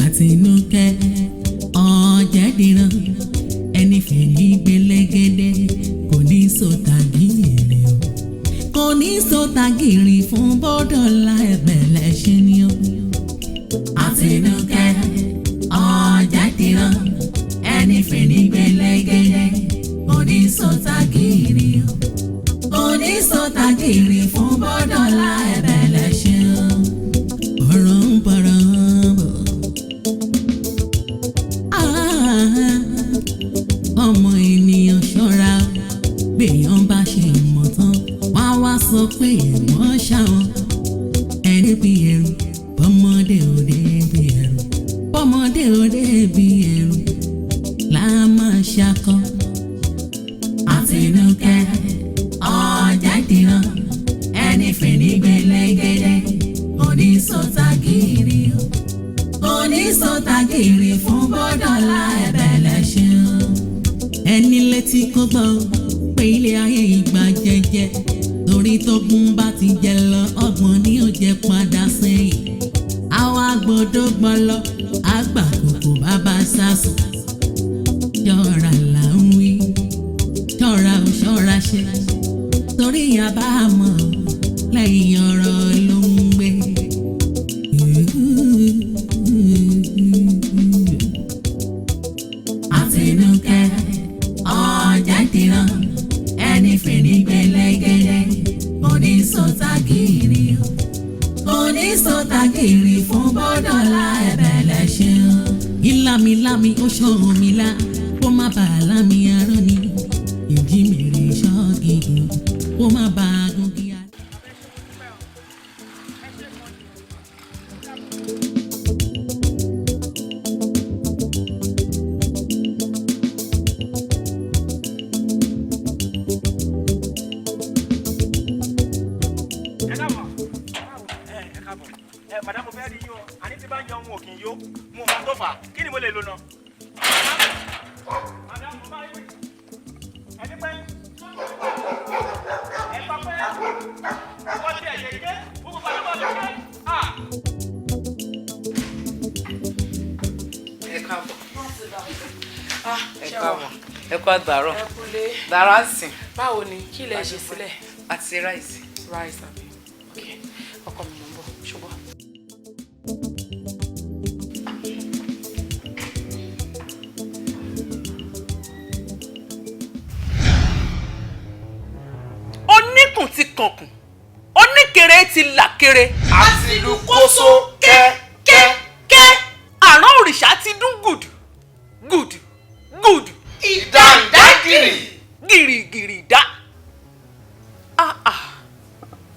Àtinúkẹ́ Ọ̀jẹ̀dìran, ẹni fèyí gbélégédé kò ní sọ̀tàgìrì o, kò ní sọ̀tàgìrì fún bọ́dọ̀là ẹ̀bẹ̀lẹ̀ ṣe ni o. Àtinúkẹ́ Ọ̀jẹ̀dìran, ẹni fèyí gbélégédé kò ní sọ̀tàgìrì o, kò ní sọ̀tàgìrì fún bọ́dọ̀là ẹ̀bẹ̀lẹ̀ ṣe o. Ọ̀rọ̀ ń bọ̀rọ̀ bọ̀. Ah, ọmọ ènìyàn ṣọ́ra, gbèyàn bá ṣe ìmọ̀ tán wá wá sọ pé ẹ̀gbọ́n ṣàwọn ẹni bí ẹrù, bọ́mọdé òde bí ẹrù, bọ́mọdé òde bí ẹrù là máa ṣakọ. Àtinúkẹ́ Ọ̀jẹ̀dìran, ẹni fìní gbẹlẹ́gẹ́dẹ́ onísọ̀tàgìrì onísọ̀tàgìrì fún bọ́dọ̀là ẹ̀bẹ̀lẹ̀ ṣeun. Ẹni létí kó gbọ́ pé ilé ayé ìgbà jẹ́jẹ́, torí tógun bá ti jẹ lọ ọgbọ̀n ni ó jẹ padà sẹ́yìn. Àwa gbọ́dọ̀ gbọ́n lọ àgbà kòkò bàbá sásùn. Ṣọ́ra là ń wí, ṣọ́ra ò ṣọ́ra ṣe, torí àbámọ̀ lẹ́yìn ọ̀rọ̀ ló ń gbé. Àtinúkẹ́ Ọ̀jẹ̀dìran, ẹni fìní gbẹlẹ́gẹ́dẹ́ onísọ̀tàgìrì onísọ̀tàgìrì fún bọ́dọ̀là ẹ̀bẹ̀lẹ̀ ṣeun. Ìlàmìlàmì ó ṣòro mi lá, kó má bàa lámì arọ́ ni ìjímèrè ṣọ́ọ̀gìgùn kó má bàa gúngi. Ẹ káàbọ̀, ẹ káàbọ̀. Ẹ madam, mo fẹ́ rí yín o. Àní tí bá ń jẹun ò kì í yó, mo mọ tó fà á. Kí ni mo lè lò náà? Madam, mo bá yín wí. Ẹni pé ẹ sọ pé wọ́n ti ẹ̀jẹ̀ gé gbogbo bàbá bá mi gé. Ah! Ẹ káàbọ̀. Ah, Ẹ ṣé wà? káàbọ̀, ẹ kú àgbàrọ̀. Ẹ kúlé. Dára sìn. Báwo ni? Kí lẹ ṣe sílẹ̀? Àti rice. Rice àbí? Ok, ọkọ mi, mò ń bọ̀, ṣùgbọ́n. Oníkùn ti kànkùn, oníkèrè ti làkèrè. Àti ìlú kóso kẹ́kẹ́. Kẹ́ àrán òrìṣà ti dún gùdù gùdù gùdù. Ìdàǹdàgìrì. Gìrìgìrì dá. Ah ah,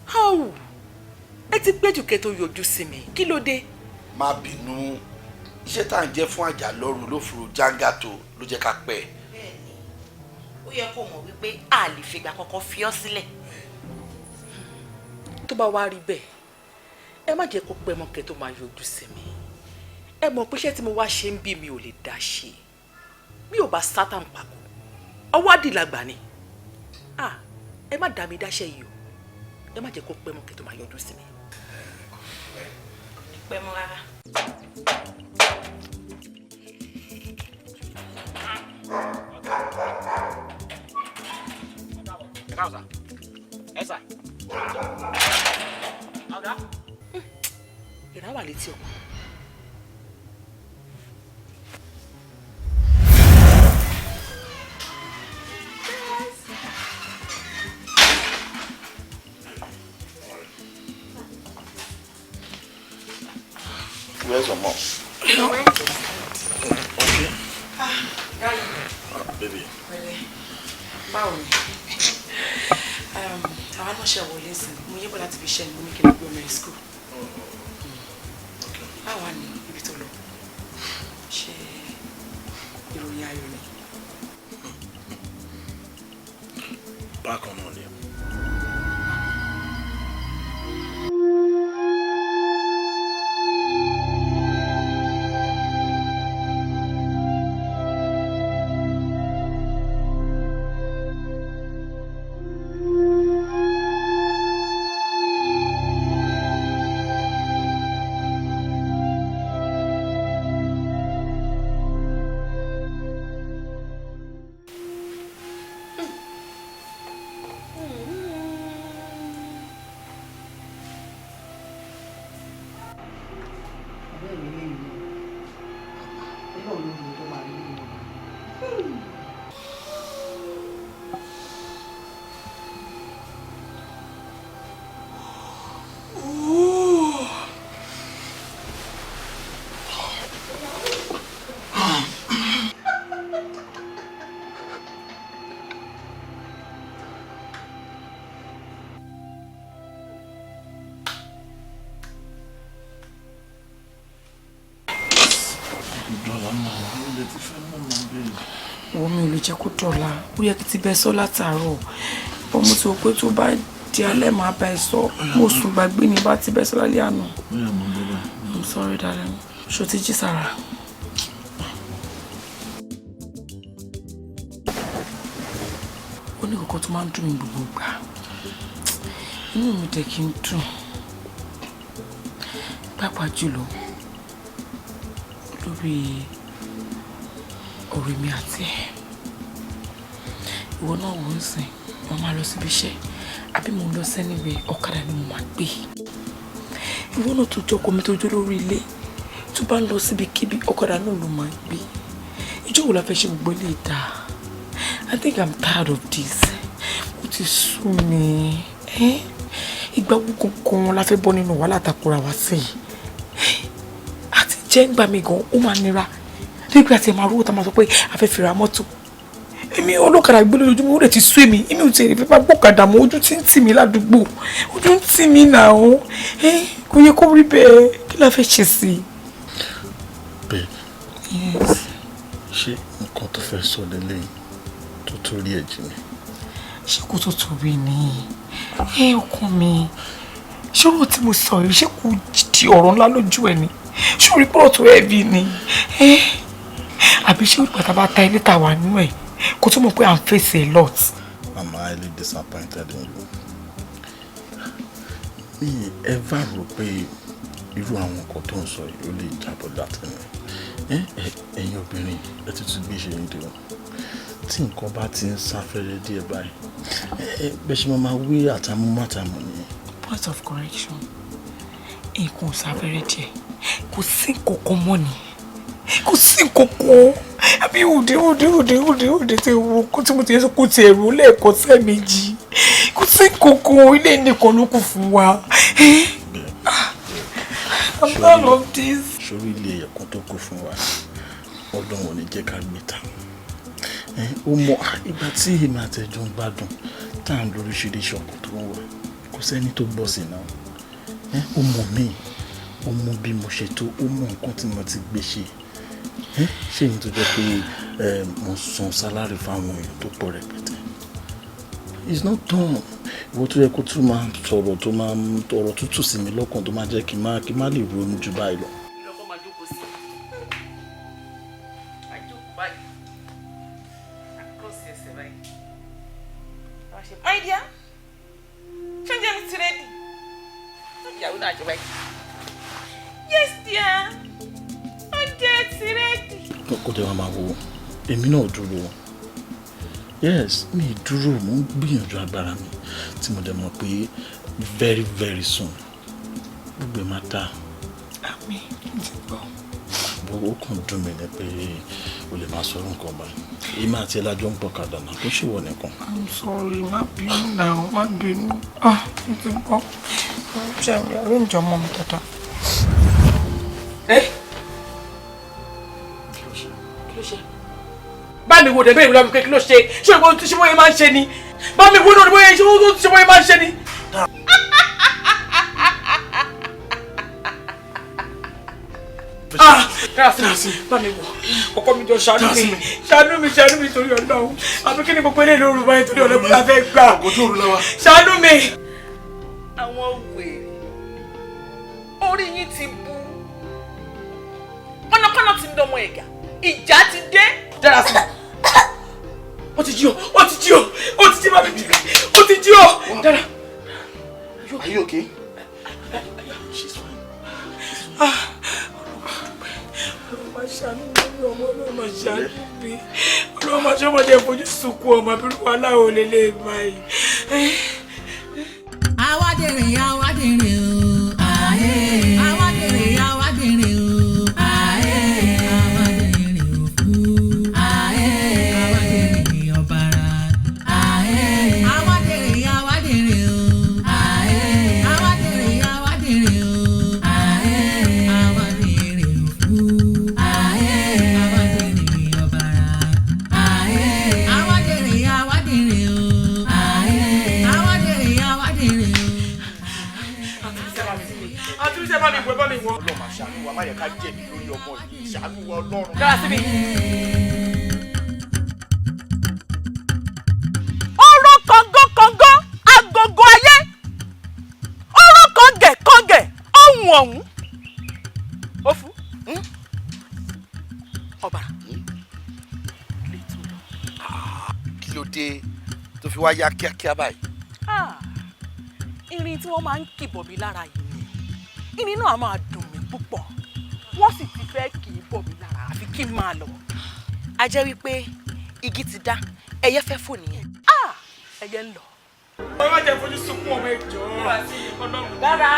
how ẹ ti péjú kẹ́ tó yọjú sí mi, kí ló dé? Má bínú, iṣẹ́ tá à ń jẹ́ fún àjà lọ́rùn ló furu jáńgàtò ló jẹ́ ká pẹ́. Bẹ́ẹ̀ni, ó yẹ kó mọ̀ wípé a lè fìgbà kankan fi ọ́ sílẹ̀. Tó bá wá rí bẹ́ẹ̀, ẹ má jẹ́ kó pẹ́ mọ́ kẹ́ tó máa yọjú sí mi. Ẹ mọ̀ pé iṣẹ́ tí mo wá ṣe ń bí mi ò lè dá ṣe bí ò bá sátán pàkó ọwọ́ àdìlagbà ni. Ah, ẹ má dá mi dáṣẹ́ yìí o. Ẹ má jẹ́ kó pẹ́ mọ́ kẹ́ tó máa yọjú sí mi. Pẹ́ mọ́ rárá. Ẹ káàbọ̀ sà. Ẹ sà. Ọ̀gá. Ìrà wà létí ọmọ. Where's your mom? Okay. Ah, baby. Pẹ̀lẹ́, báwo ni? Àwa náà ṣe wọlé sí i, mo yébọ̀ láti fi ṣẹ́ ni mo ní kí n lọ gbé ọmọ ẹ̀ school. Báwa ni ibi tó lọ? Ṣé ìròyìn ayọ̀ ni? Bákan náà ni. lánàá, ilé ti fẹ́ mọ̀ mọ́ bẹ́ẹ̀. Wo, mi ò lè jẹ́ kó dọ̀la. Ó yẹ kí ti bẹ sọ látàárọ̀. Bọ́ mo ti wò pé tó bá di alẹ́ máa bá ẹ sọ. Mo sùn gbàgbé ní bá ti bẹ sọ lálẹ́ àná. Bóyá mo ń bọ́ báyìí. I'm sorry, darling. Ṣo ti jí sára? Ó ní kọ̀kọ́ tó máa ń dùn mí gbogbo ìgbà. Inú mi dẹ̀ kí n dùn. Pàápàá jùlọ lórí ọ̀rọ̀ èmi àti ẹ̀. Ìwọ náà wò ó sìn, mo máa lọ síbi iṣẹ́ àbí mo ń lọ sẹ́niwẹ̀, ọ̀kadà ni mo máa gbé. Ìwọ náà tó jọkọ mi tó jó lórí ilé, tó bá ń lọ síbikíbi, ọ̀kadà náà ló máa gbé. Ìjọ wo la fẹ́ ṣe gbogbo ilé ìta? I think I'm tired of this. Ó ti sú mi. Ìgbà wo kankan la fẹ́ bọ́ nínú wàhálà takora wá sí i? Àti jẹ́ ń gbà mí gan, ó máa nira nígbà tí ẹ máa rówó tá a máa sọ pé a fẹ́ fi ra mọ́tò. Èmi ọlọ́kadà gbé lójoojúmọ́, ó lè ti sú èmi. Èmi ò tiẹ̀ lè fẹ́ bá gbọ́kadà mọ́. Ojú tí ń tì mí ládùúgbò, ojú ń tì mí nà ó. Kò yẹ kó rí bẹ́ẹ̀. Kí la fẹ́ ṣe sí i? Babe. Yes. Ṣé nǹkan tó fẹ́ sọ lélẹ́yìn tó torí ẹ̀ jí mi? Ṣé kò tó tóbi ni? Ẹ ọkàn mi, ṣé ọ̀rọ̀ tí mo sọ yìí, ṣé kò di ọ̀rọ̀ ńlá lójú ẹ ni? Ṣé orí pọ̀rọ̀ tó ẹ̀bí ni? Àbí ṣé ìgbà tá a bá ta ilé tá a wà nínú ẹ̀ kó tó mọ̀ pé à ń face a lot? I'm highly disappointed in you. Mi ever rò pé irú àwọn nǹkan tó ń sọ yìí ó lè jábọ̀ látẹnu ẹ. Ẹ̀yin obìnrin, ẹ ti tún gbé ṣe ń dè o. Tí nǹkan bá ti ń sáfẹ́rẹ́ díẹ̀ báyìí, ẹ bẹ́ẹ̀ ṣe máa wí àtàmú mátàmú nìyẹn. Point of correction, nǹkan ò sáfẹ́rẹ́ díẹ̀, kò sí nǹkan kan mọ́ ni, kò sí nǹkan kan. Àbí òde òde òde òde òde tí wo kó tí mo ti sọ kó tiẹ̀ rò lẹ́ẹ̀kan sẹ́ẹ̀mejì, kò sí nǹkan kan. Ilé nìkan ló kù fún wa. I'm tired of this. Sórí ilé ẹ̀kọ́ tó kù fún wa, Ọlọ́run ò ní jẹ́ ká gbé ta. Ó mọ ìgbà tí èmi àtẹ̀jọ́ ń gbádùn, tá à ń lóríṣiríṣi ọkọ̀ tó ń wọ̀, kò sẹ́ni tó gbọ́ sí náà. Ó mọ̀ mí, ó mọ bí mo ṣe tó, ó mọ nǹkan tí mo ti gbé ṣe. Ṣé èyí tó jẹ́ pé mo san salary fáwọn èèyàn tó pọ̀ rẹpẹtẹ? It's not done. Ìwọ tó yẹ kó tún máa sọ̀rọ̀, tó máa ọ̀rọ̀ tútù sí mi lọ́kàn, tó máa jẹ́ kí n má lè ronú ju báyìí lọ. Lọ́kọ́ máa jókòó sí, máa jókòó báyìí, cross ẹsẹ̀ báyìí. Wọ́n ṣe, "My dear, ṣé oúnjẹ mi ti ready?" Ìyàwó náà jẹ báyìí, "Yes dear, oúnjẹ ti ready." Kó dé wá máa wo èmi náà dúró. Yes, mi dúró, mo ń gbìyànjú agbára mi tí mo dẹ̀ mọ̀ pé very very soon gbogbo ẹ̀ máa dáa. Àmín, ti gbọ́. Bó ó kàn dùn mí ni pé o lè máa sọ̀rọ̀ nǹkan báyìí. Èmi àti ẹlájọ́ ń pọ̀ kàdà náà, kó ṣèwọ nìkan. I'm sorry, má bínú náà, má bínú. Ah, mo ti gbọ́. Ṣé arrange ọmọ mi dáadáa? Ẹ kí ló ṣe? Bá mi wo dẹ̀ bẹ́ẹ̀ lọ́mọ pé kí ló ṣe? Ṣé ìwọ ṣe bóyá máa ń ṣe ni? Bá mi wo náà bóyá ṣe ṣe bóyá máa ń ṣe ni. Ah, dára sí bá mi wò, ọkọ mi, jọ ṣàánú mi, ṣàánú mi, ṣàánú mi torí Ọlọ́run. Àbí kí ni gbogbo eléyìí lóru báyìí torí Ọlọ́run la fẹ́ gbà? Ṣàánú mi. Àwọn wèrè, orí yín ti bú, kọ́nàkọ́nà ti ń dánmọ ẹ̀gà, ìjà ti dé. Dára sí, ó ti jí o, ó ti jí o, ó ti jí. Bàbá mi, ó ti jí o, dára. Are you okay? She's fine. Ah, Ọlọ́run máa ṣàánú mi, ọmọ Ọlọ́run máa ṣàánú mi, Ọlọ́run máa ṣe ọmọdé fojú sunkún ọmọ abirú wàhálà ò lè lè báyìí. Àwádìrì, àwádìrì o. Àwádìrì, àwádìrì o. Àwádìrì òkú. Àwádìrì ọ̀bàrà. Àwádìrì, àwádìrì o. Àwádìrì, àwádìrì o. Àwádìrì òkú. Àwádìrì ọ̀bàrà. Àwádìrì, àwádìrì o. Àwádìrì, àwádìrì o. ẹ bá mi wọ, ẹ bá mi wọ. Ọlọ́run máa ṣàánú wa, má yẹ ká jẹ̀bi lórí ọmọ yìí, ṣàánú wa Ọlọ́run. Dára sí mi. Ọ̀rọ̀ kọ̀ǹgọ́ agogo ayé, ọ̀rọ̀ kọ̀ǹgẹ̀ ọ̀hún ọ̀hún. Ó fún ọ̀bàrà. Kí ló dé tó fi wá yá kíákíá báyìí? Irin tí wọ́n máa ń kìbọ̀ mi lára yìí ni irin náà máa dùn mí púpọ̀, wọ́n sì ti fẹ́ kì í bọ̀ mí lára, àfi kí n máa lọ. A jẹ́ wípé igi ti dá, ẹyẹ fẹ́ fò nìyẹn. Ẹyẹ ń lọ. Ẹ má jẹ́ fojú sunkún ọmọ ẹjọ́. Dára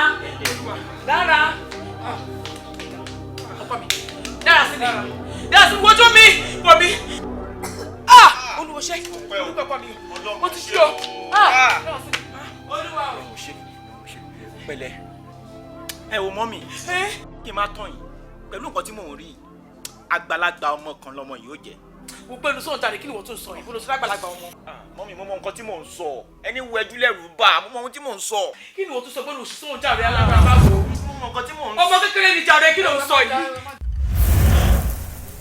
dára ọkọ mi, dára sí mi, dára sí mi, wojú mi, wọ̀ mi. Olùwọ̀ṣẹ́ olùkọ́ ọkọ mi, mo ti ṣí o. Dára sí mi. Olúwa o. Pẹ̀lẹ́ ẹ wo mọ́mì, kí n má tàn yín pẹ̀lú nǹkan tí mò ń rí, àgbàlagbà ọmọ kan lọmọ yìí ó jẹ́. Mo gbẹ́nu sọ̀rọ̀ jáde, kí ni wọ́n tún sọ yìí? Bó ló sọ lágbàlagbà ọmọ. Mọ́mì, mo mọ nǹkan tí mò ń sọ, ẹni wo ẹjú lẹ́rù bá, mo mọ ohun tí mò ń sọ. Kí ni wọ́n tún sọ? Gbẹ́nu òṣì sọ̀rọ̀ jáde alágbára báwo? Mo mọ nǹkan tí mò ń sọ. Ọmọ kékeré ni jáde, kí ló ń sọ yìí?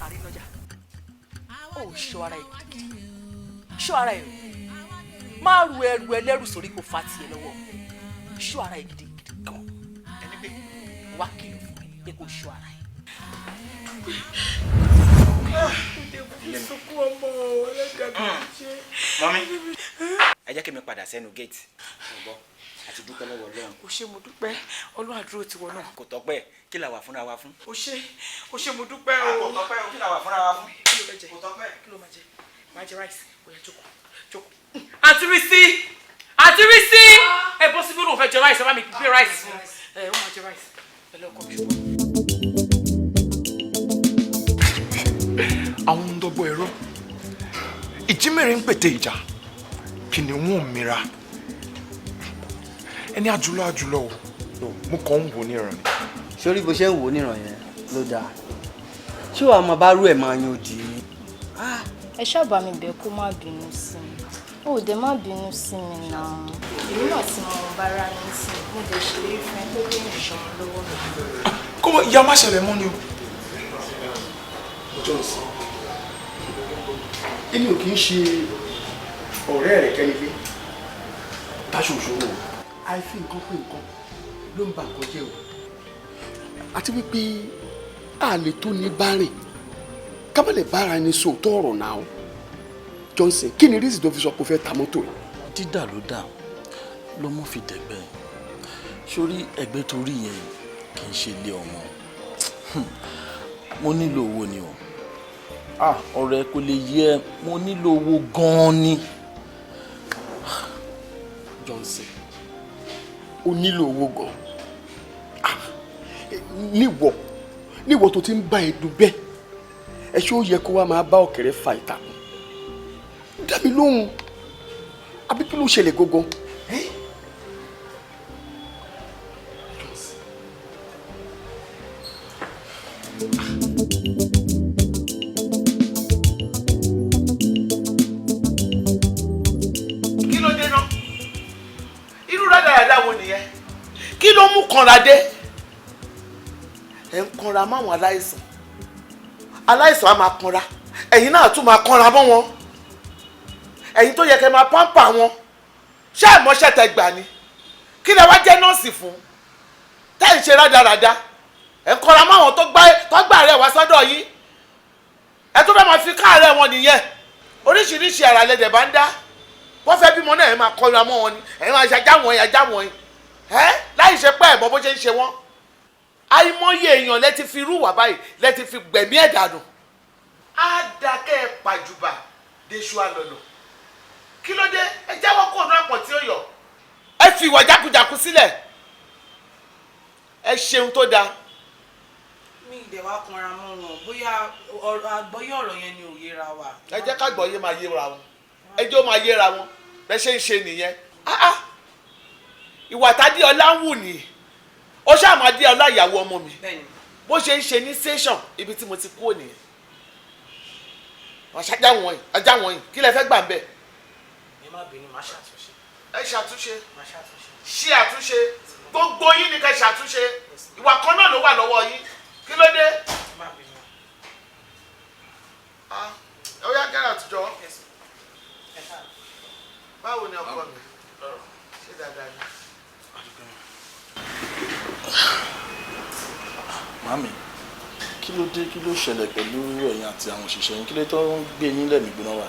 Àrínájà, ó ṣọ́ ara ẹ̀ gidigidi, ṣọ́ ara ẹ̀ o, má ru ẹrù ẹlẹ́rù sórí kò fa tiẹ̀ lọ́wọ́, ṣọ́ ara ẹ̀ gidigidi gan. Ẹni pé wá kìlọ̀ fún ẹ pé kò ṣọ́ ara ẹ̀. Mọ́mí, ẹ jẹ́ kí mi padà sẹ́nu géètì. Àti dúpẹ́ lọ́wọ́ Ọlọ́run. O ṣé, mo dúpẹ́, Ọlọ́run àdúró tiwọ náà. Kò tọ́pẹ́, kí la wà fúnra wa fún? O ṣé, o ṣé, mo dúpẹ́ o. Kò tọ́pẹ́ o, kí la wà fúnra wa fún? Kí ló fẹ́ jẹ? Kò tọ́pẹ́. Kí ló máa jẹ? Máa jẹ ráìsì. Bóyá jókòó, jókòó. Àǹtí Rísí, àǹtí Rísí, ẹ bọ́ síbí, òun fẹ́ jẹ ráìsì, ẹ bá mi gbé ráìsì fún un. Ẹ ó máa jẹ ráìsì. Pẹ̀lú ọkọ mi ṣùgbọ́n. Àwọn ń dọ́gbọ́ ẹ̀rọ ìjímèrè ń pète ìjà, kìnìún ò mìíra ẹni àjùlọ àjùlọ o, mo kàn ń wò níran ni. Sórí bó ṣe ń wò níran yẹn ló dáa, ṣé wàá máa bá rú ẹ̀ máa yan òdì ni. Ẹ ṣáàbà mi bẹ̀ kó má bínú sí mi, ó dẹ̀ má bínú sí mi náà, èmi náà ti mọ ohun bára mi sí, mo dẹ̀ ṣèlérí fún ẹ pé bí ìṣọmọ lọ́wọ́ mi. Kó ìyá má ṣẹlẹ̀ mọ́ ni o. Johnson, èmi ò kì í ṣe ọ̀rẹ́ rẹ̀ kẹ́nilé táṣù òṣòro àìfi nǹkan pé nǹkan ló ń ba nǹkan jẹ́ o, àti wípé a lè tó ní bá rìn ká má lè bára ẹni sòótọ́ ọ̀rọ̀ náà. Johnson, kí ni rísì tó fi sọ pé o fẹ́ ta mọ́tò yìí? Dídà ló dà lọ́mọ fi dẹ̀gbẹ́ sórí ẹgbẹ́ torí yẹn kì í ṣe ilé ọmọ. Mo nílò owó ni o. Ọ̀rẹ́ kò lè yẹ, mo nílò owó gan-an ni. Johnson, o nílò owó gan-an níwọ tó ti ń bá ẹdùn bẹ́ẹ̀, ẹ ṣé ó yẹ kó wá máa bá ọ̀kẹ́rẹ́ fa ìtàkùn? Dá mi lóhùn, àbí kí ló ṣẹlẹ̀ gangan? Kí ló dé náà? Irú rádaràda wo nìyẹn? Kí ló mú kanra dé? Ẹ ń kanra máwọn aláìsàn, aláìsàn á máa kanra, ẹ̀yin náà tún máa kanra mọ́ wọn, ẹ̀yin tó yẹ kẹ́ máa pampa wọn. Ṣé àìmọṣẹ́ tẹ gbà ni? Kí lẹ wá jẹ́ nọ́ọ̀sì fún tẹ́ ń ṣe rádaràda? Ẹ ń kanra máwọn tó gbà rẹ̀ wá sọ́dọ̀ yín, ẹ tún fẹ́ máa fi káàárẹ̀ wọn nìyẹn. Oríṣiríṣi àrà lẹ́dẹ̀ bá ń dá. Wọ́n fẹ́ bímọ náà, ẹ máa kọlu àmọ́ wọn ni, ẹ máa ṣe ajá wọn yẹn, ajá wọn yẹn, ẹ láì ṣe pé ẹ̀ mọ bó ṣe ń ṣe wọ́n. Àìmọye èèyàn lẹ ti fi irú wà báyìí lẹ ti fi gbẹ̀mí ẹ̀ dànù. Á dákẹ́ ẹ pàjùbà déṣu àlọ́nà. Kí ló dé? Ẹ jáwọ́ kó nu àpọ̀n tí ó yọ. Ẹ fi ìwà jákujàku sílẹ̀. Ẹ ṣeun tó dáa. Mi ìdẹ̀ wá kanra mọ́ wọn, bóyá àgbọ́yé ọ̀rọ̀ yẹn ni ò yéra wa. Ẹ jẹ́ ká gbọ́yé máa yéra wọn, ẹ jẹ́ ó máa yéra wọn, bẹ́ẹ̀ ṣe ń ṣe nìyẹn. Ìwà tádéọlá ń wù ní, ó ṣàmà Adéọlá ìyàwó ọmọ mi, bó ṣe ń ṣe ní station ibi tí mo ti kúrò nìyẹn. Wọ́n ṣáájá wọ̀nyí, ajá wọ̀nyí, kí lẹ fẹ́ gbà ń bẹ̀? Ẹ má bínú, má ṣàtúnṣe. Ẹ ṣàtúnṣe, ṣe àtúnṣe, gbogbo yín ni ká ṣàtúnṣe. Ìwà kan náà ló wà lọ́wọ́ yín, kí ló dé? Ó yá, gẹ́rẹ́ àtijọ́. Báwo ni ọkọ mi? Ṣé dáadáa ni? Màmí, kí ló dé? Kí ló ṣẹlẹ̀ pẹ̀lú ẹ̀yin àti àwọn òṣìṣẹ́ yín? Kí ló tó ń gbé yín lẹ́mìí gbóná wà?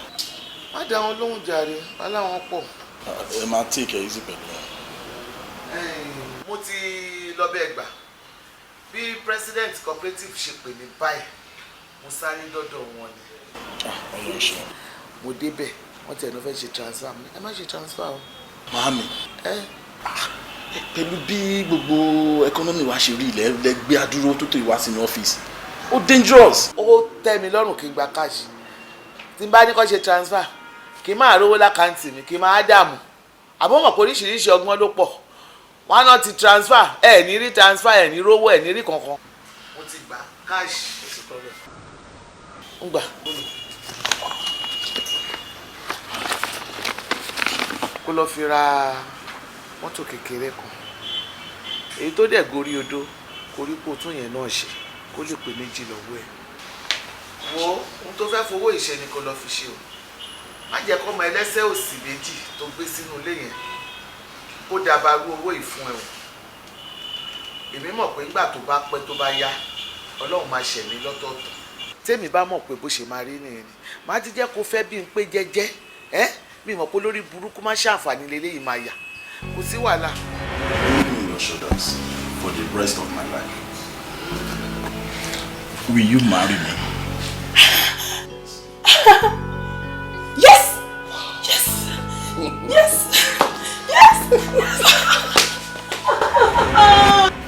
Má dá wọn lóhùn jàre, wọn láwọn pọ̀. Ẹ máa take it easy pẹ̀lú wọn. Mo ti lọ bẹ́ẹ̀ gbà bí president cooperative ṣe pè mí báyìí, mo sáré dọ́dọ̀ wọn ni. Ọlọ́run ṣe. Mo débẹ̀, wọ́n tiẹ̀ lọ fẹ́ ṣe transfer mi. Ẹ má ṣe transfer o. Màámi, pẹ̀lú bí gbogbo economy wa ṣe rí, ilẹ̀ lẹ gbé adúró tó tó ìwá sínú ọ́fíìsì, ó dangerous. Ó tẹ́ mi lọ́rùn kí n gba cash. Tí n bá ní kó ṣe transfer, kí n máa rówó l'account mi, kí n máa dààmú. Àbọ̀ mọ̀ pé oríṣiríṣi ọgbọ́n ló pọ̀. Wọ́n á náà ti transfer, ẹ̀ ní rí transfer, ẹ̀ ní rówó, ẹ̀ ní rí kankan. Mo ti gbà cash. Ń gbà. Kó lọ fi ra mọ́tò kékeré kan, èyí tó dẹ̀ gorí odó, koríko tún yẹn náà ṣe kó lè pè méjì lọ́wọ́ ẹ̀. Wo ohun tó fẹ́ fowó ìṣe ni kó lọ fi ṣe o. Má jẹ́ kó ọmọ ẹlẹ́sẹ̀ òsì méjì tó gbé sínú ilé yẹn kó dabarú owó ìfún ẹ o. Èmi mọ̀ pé nígbà tó bá pẹ́, tó bá yá, Ọlọ́run máa ṣẹ̀mí lọ́tọ̀ọ̀tọ̀. Tèmi bá mọ̀ pé bó ṣe máa rí nìyẹn ni má ti jẹ́ kó fẹ́ bí n pé jẹ́jẹ́ ẹ́. Mi mọ̀ pé lórí burúkú má ṣàǹfààní lélẹ́yìí máa yà, kò sí wàhálà. In your shoulders for the rest of my life. Will you marry me? Yes! Yes! Yes! Yes! Yes!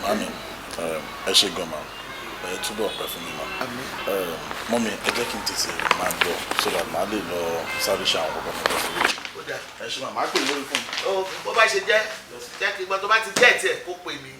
Mami, ẹ ṣe gan ma, ẹ túbọ̀ pẹ́ fún mi ma. Mummy, ẹ jẹ́ kí n tètè máa lọ so that màá lè lọ sáré ṣe àwọn kọ̀ọ̀kan fún mi. Ẹ ṣe máa pè lórí fún mi. Ó bó bá ṣe jẹ́, jẹ́ kí n gbọ́. Tó bá ti jẹ́ tiẹ̀, kó pè mí.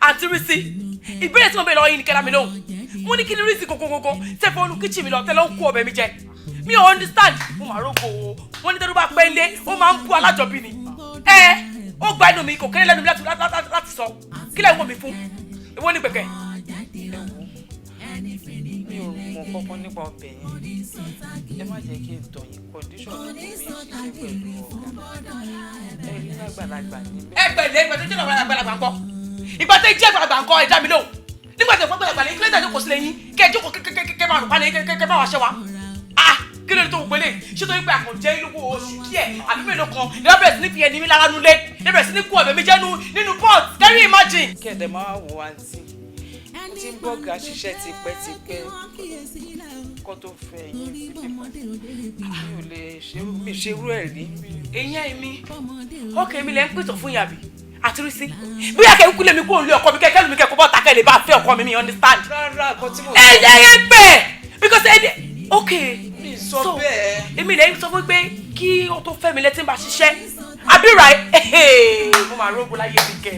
Àǹtí Rísí, ìbéèrè tí mo béèrè lọ́wọ́ yín ni kẹ́lá mi lóhùn. Mo ní kí ni rísí kókókókó tẹ́ fọ́ olú kitchen mi lọ, tẹ́ lọ́ ń kó ọbẹ̀ mi jẹ? Mi ò understand. Mo máa rógo o. Wọ́n ní tẹ́lú bá pẹ́ lé, ó máa ń bú alájọbí ni. Ẹ ó gba inú mi, kò kéré lẹ́nu mi láti sọ. Kí lẹ́ ń wò mí fún? Èwo ní pẹ̀kẹ́? Mi ò mọ kankan nípa ọbẹ̀ yẹn. Ẹ má jẹ́ kí n tàn yín. Condition tó mi ṣiṣẹ́ pẹ̀lú ọ̀gá, ẹ rí lágbàlagbà níbẹ̀. Ẹ pẹ̀lẹ́, ìgbà tó jẹ́ àgbàlagbà ńkọ́? Ìgbà tó jẹ́ àgbàlagbà ńkọ́? Ẹ dá mi lóhùn. Nígbà tó fọ́ àgbàlagbà lẹ́yìn, kílẹ̀ tó kò sí lẹ́yìn, kẹ́ ẹ jókòó kẹ́ máa rò pa lẹ́yìn, kẹ́ máa wá ṣẹ́ wa. Ah, kí ló dé tó ń gbélé? Ṣé torí pé àkànjẹ́ ìlú oṣù díẹ̀ àbí mélòó kan ní wọ́n bẹ̀rẹ̀ sí ní fi ẹni mi lára nulẹ̀, ní bẹ̀rẹ̀ sí ní kú ọ̀bẹ mi jẹ́nu nínú pot? Can you imagine? Kẹ̀dẹ̀ máa wo àǹtí, mo ti ń bọ́gà ṣiṣẹ́ tipẹ́tipẹ́ kó tó fẹ́ yín síbí. Mi ò lè mi ṣerú ẹ̀ rí. Ìyẹn èmi, ókè, mi lẹ́ ń pìtàn fún yàbí àti rí sí bóyá kẹ́ ń kúlẹ̀ mi kúrò lé ọkọ mi, kẹ́ lù mí, kẹ́ kó bọ́ta, kẹ́ lè bá fẹ́ ọkọ mi. Mi understand. Rárá, nǹkan tí mo Ẹ ẹ ẹ pẹ́ because ẹ ok. Mi sọ bẹ́ẹ̀. Èmi lẹ́yìn sọ fún pé kí o tó fẹ́ mi lẹ́tí ń bá ṣiṣẹ́ àbí ra ẹ. Mo máa rógbó láyé mi kẹ.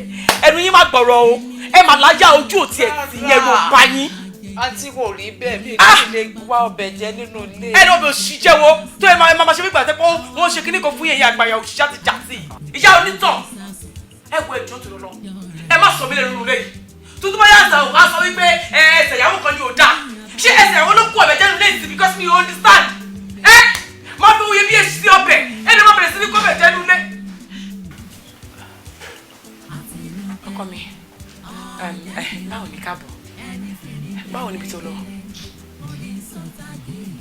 Ẹnu yín má gbọ̀rọ̀ o. Ẹ máa láyà ojú òtí ẹ̀ tì yẹn ló pa yín. Àǹtí, kò rí bẹ́ẹ̀. Mi kì í lè wá ọbẹ̀ jẹ nínú ilé. Ẹ ní ọbẹ̀ òṣìṣẹ́ wo tó ẹ máa ṣe bí gbàtẹ́ pé wọ́n ṣe kíní kan fún yẹn. Àgbàyà òṣìṣẹ́ àti jàtì ìyá onítàn. Ẹ wo, ẹjọ́ tó lọ, ẹ má sọ mí lẹ́nu nínú ilé yìí. Tuntun bá yàtọ̀ ò, á sọ wípé ẹsẹ̀ ìyàwó kan ni ò dáa. Ṣé ẹsẹ̀ ìyàwó ló kú ọbẹ̀ jẹ́nu lẹ́yìn? Because mi ò understand. Ẹ má fi wuye bí èsì sí ọbẹ̀, ẹ ní má bẹ̀rẹ̀ sí ní kó ọbẹ̀ jẹ́nu lé. Ọkọ mi, báwo ni? Káàbọ̀. Báwo níbi tó lọ?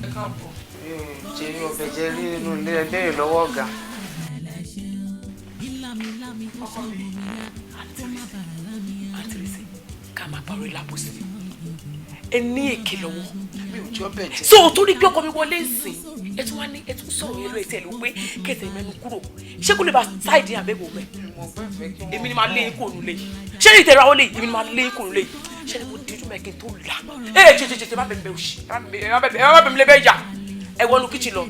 Ẹ káàbọ̀. Mi ò jẹ ọbẹ̀ jẹ rí nínú ilé. Ẹ béèrè lọ́wọ́ ọ̀gá. Ọkọ mi, àǹtí Rísí, ká máa pàrọ̀ ìlàbòsí. Ẹ ní èké lọ́wọ́. Mi ò jọ bẹ́ẹ̀ jẹ́. So torí bí ọkọ mi wọlé sìn, ẹ tún wá ní ẹ tún sọ̀rọ̀ yẹn lóye tí ẹ ló pé kẹsẹ̀ mẹ́nu kúrò. Ṣé kò lè bá sáìdì àbẹ̀wò mẹ́? Èmi ni máa lé ikú òun lé. Ṣé ní ìtẹ̀rọ àwọn lè èmi ni máa lé ikú òun lé. Ṣé ni mo díjú mẹ́ kí n tó là? Ẹ ṣe ṣe ṣe má bẹ̀ mi bẹ̀ òṣì, ẹ má bẹ̀ mi lé bẹ́ẹ̀ yà. Ẹ wọnú kíchìn lọ,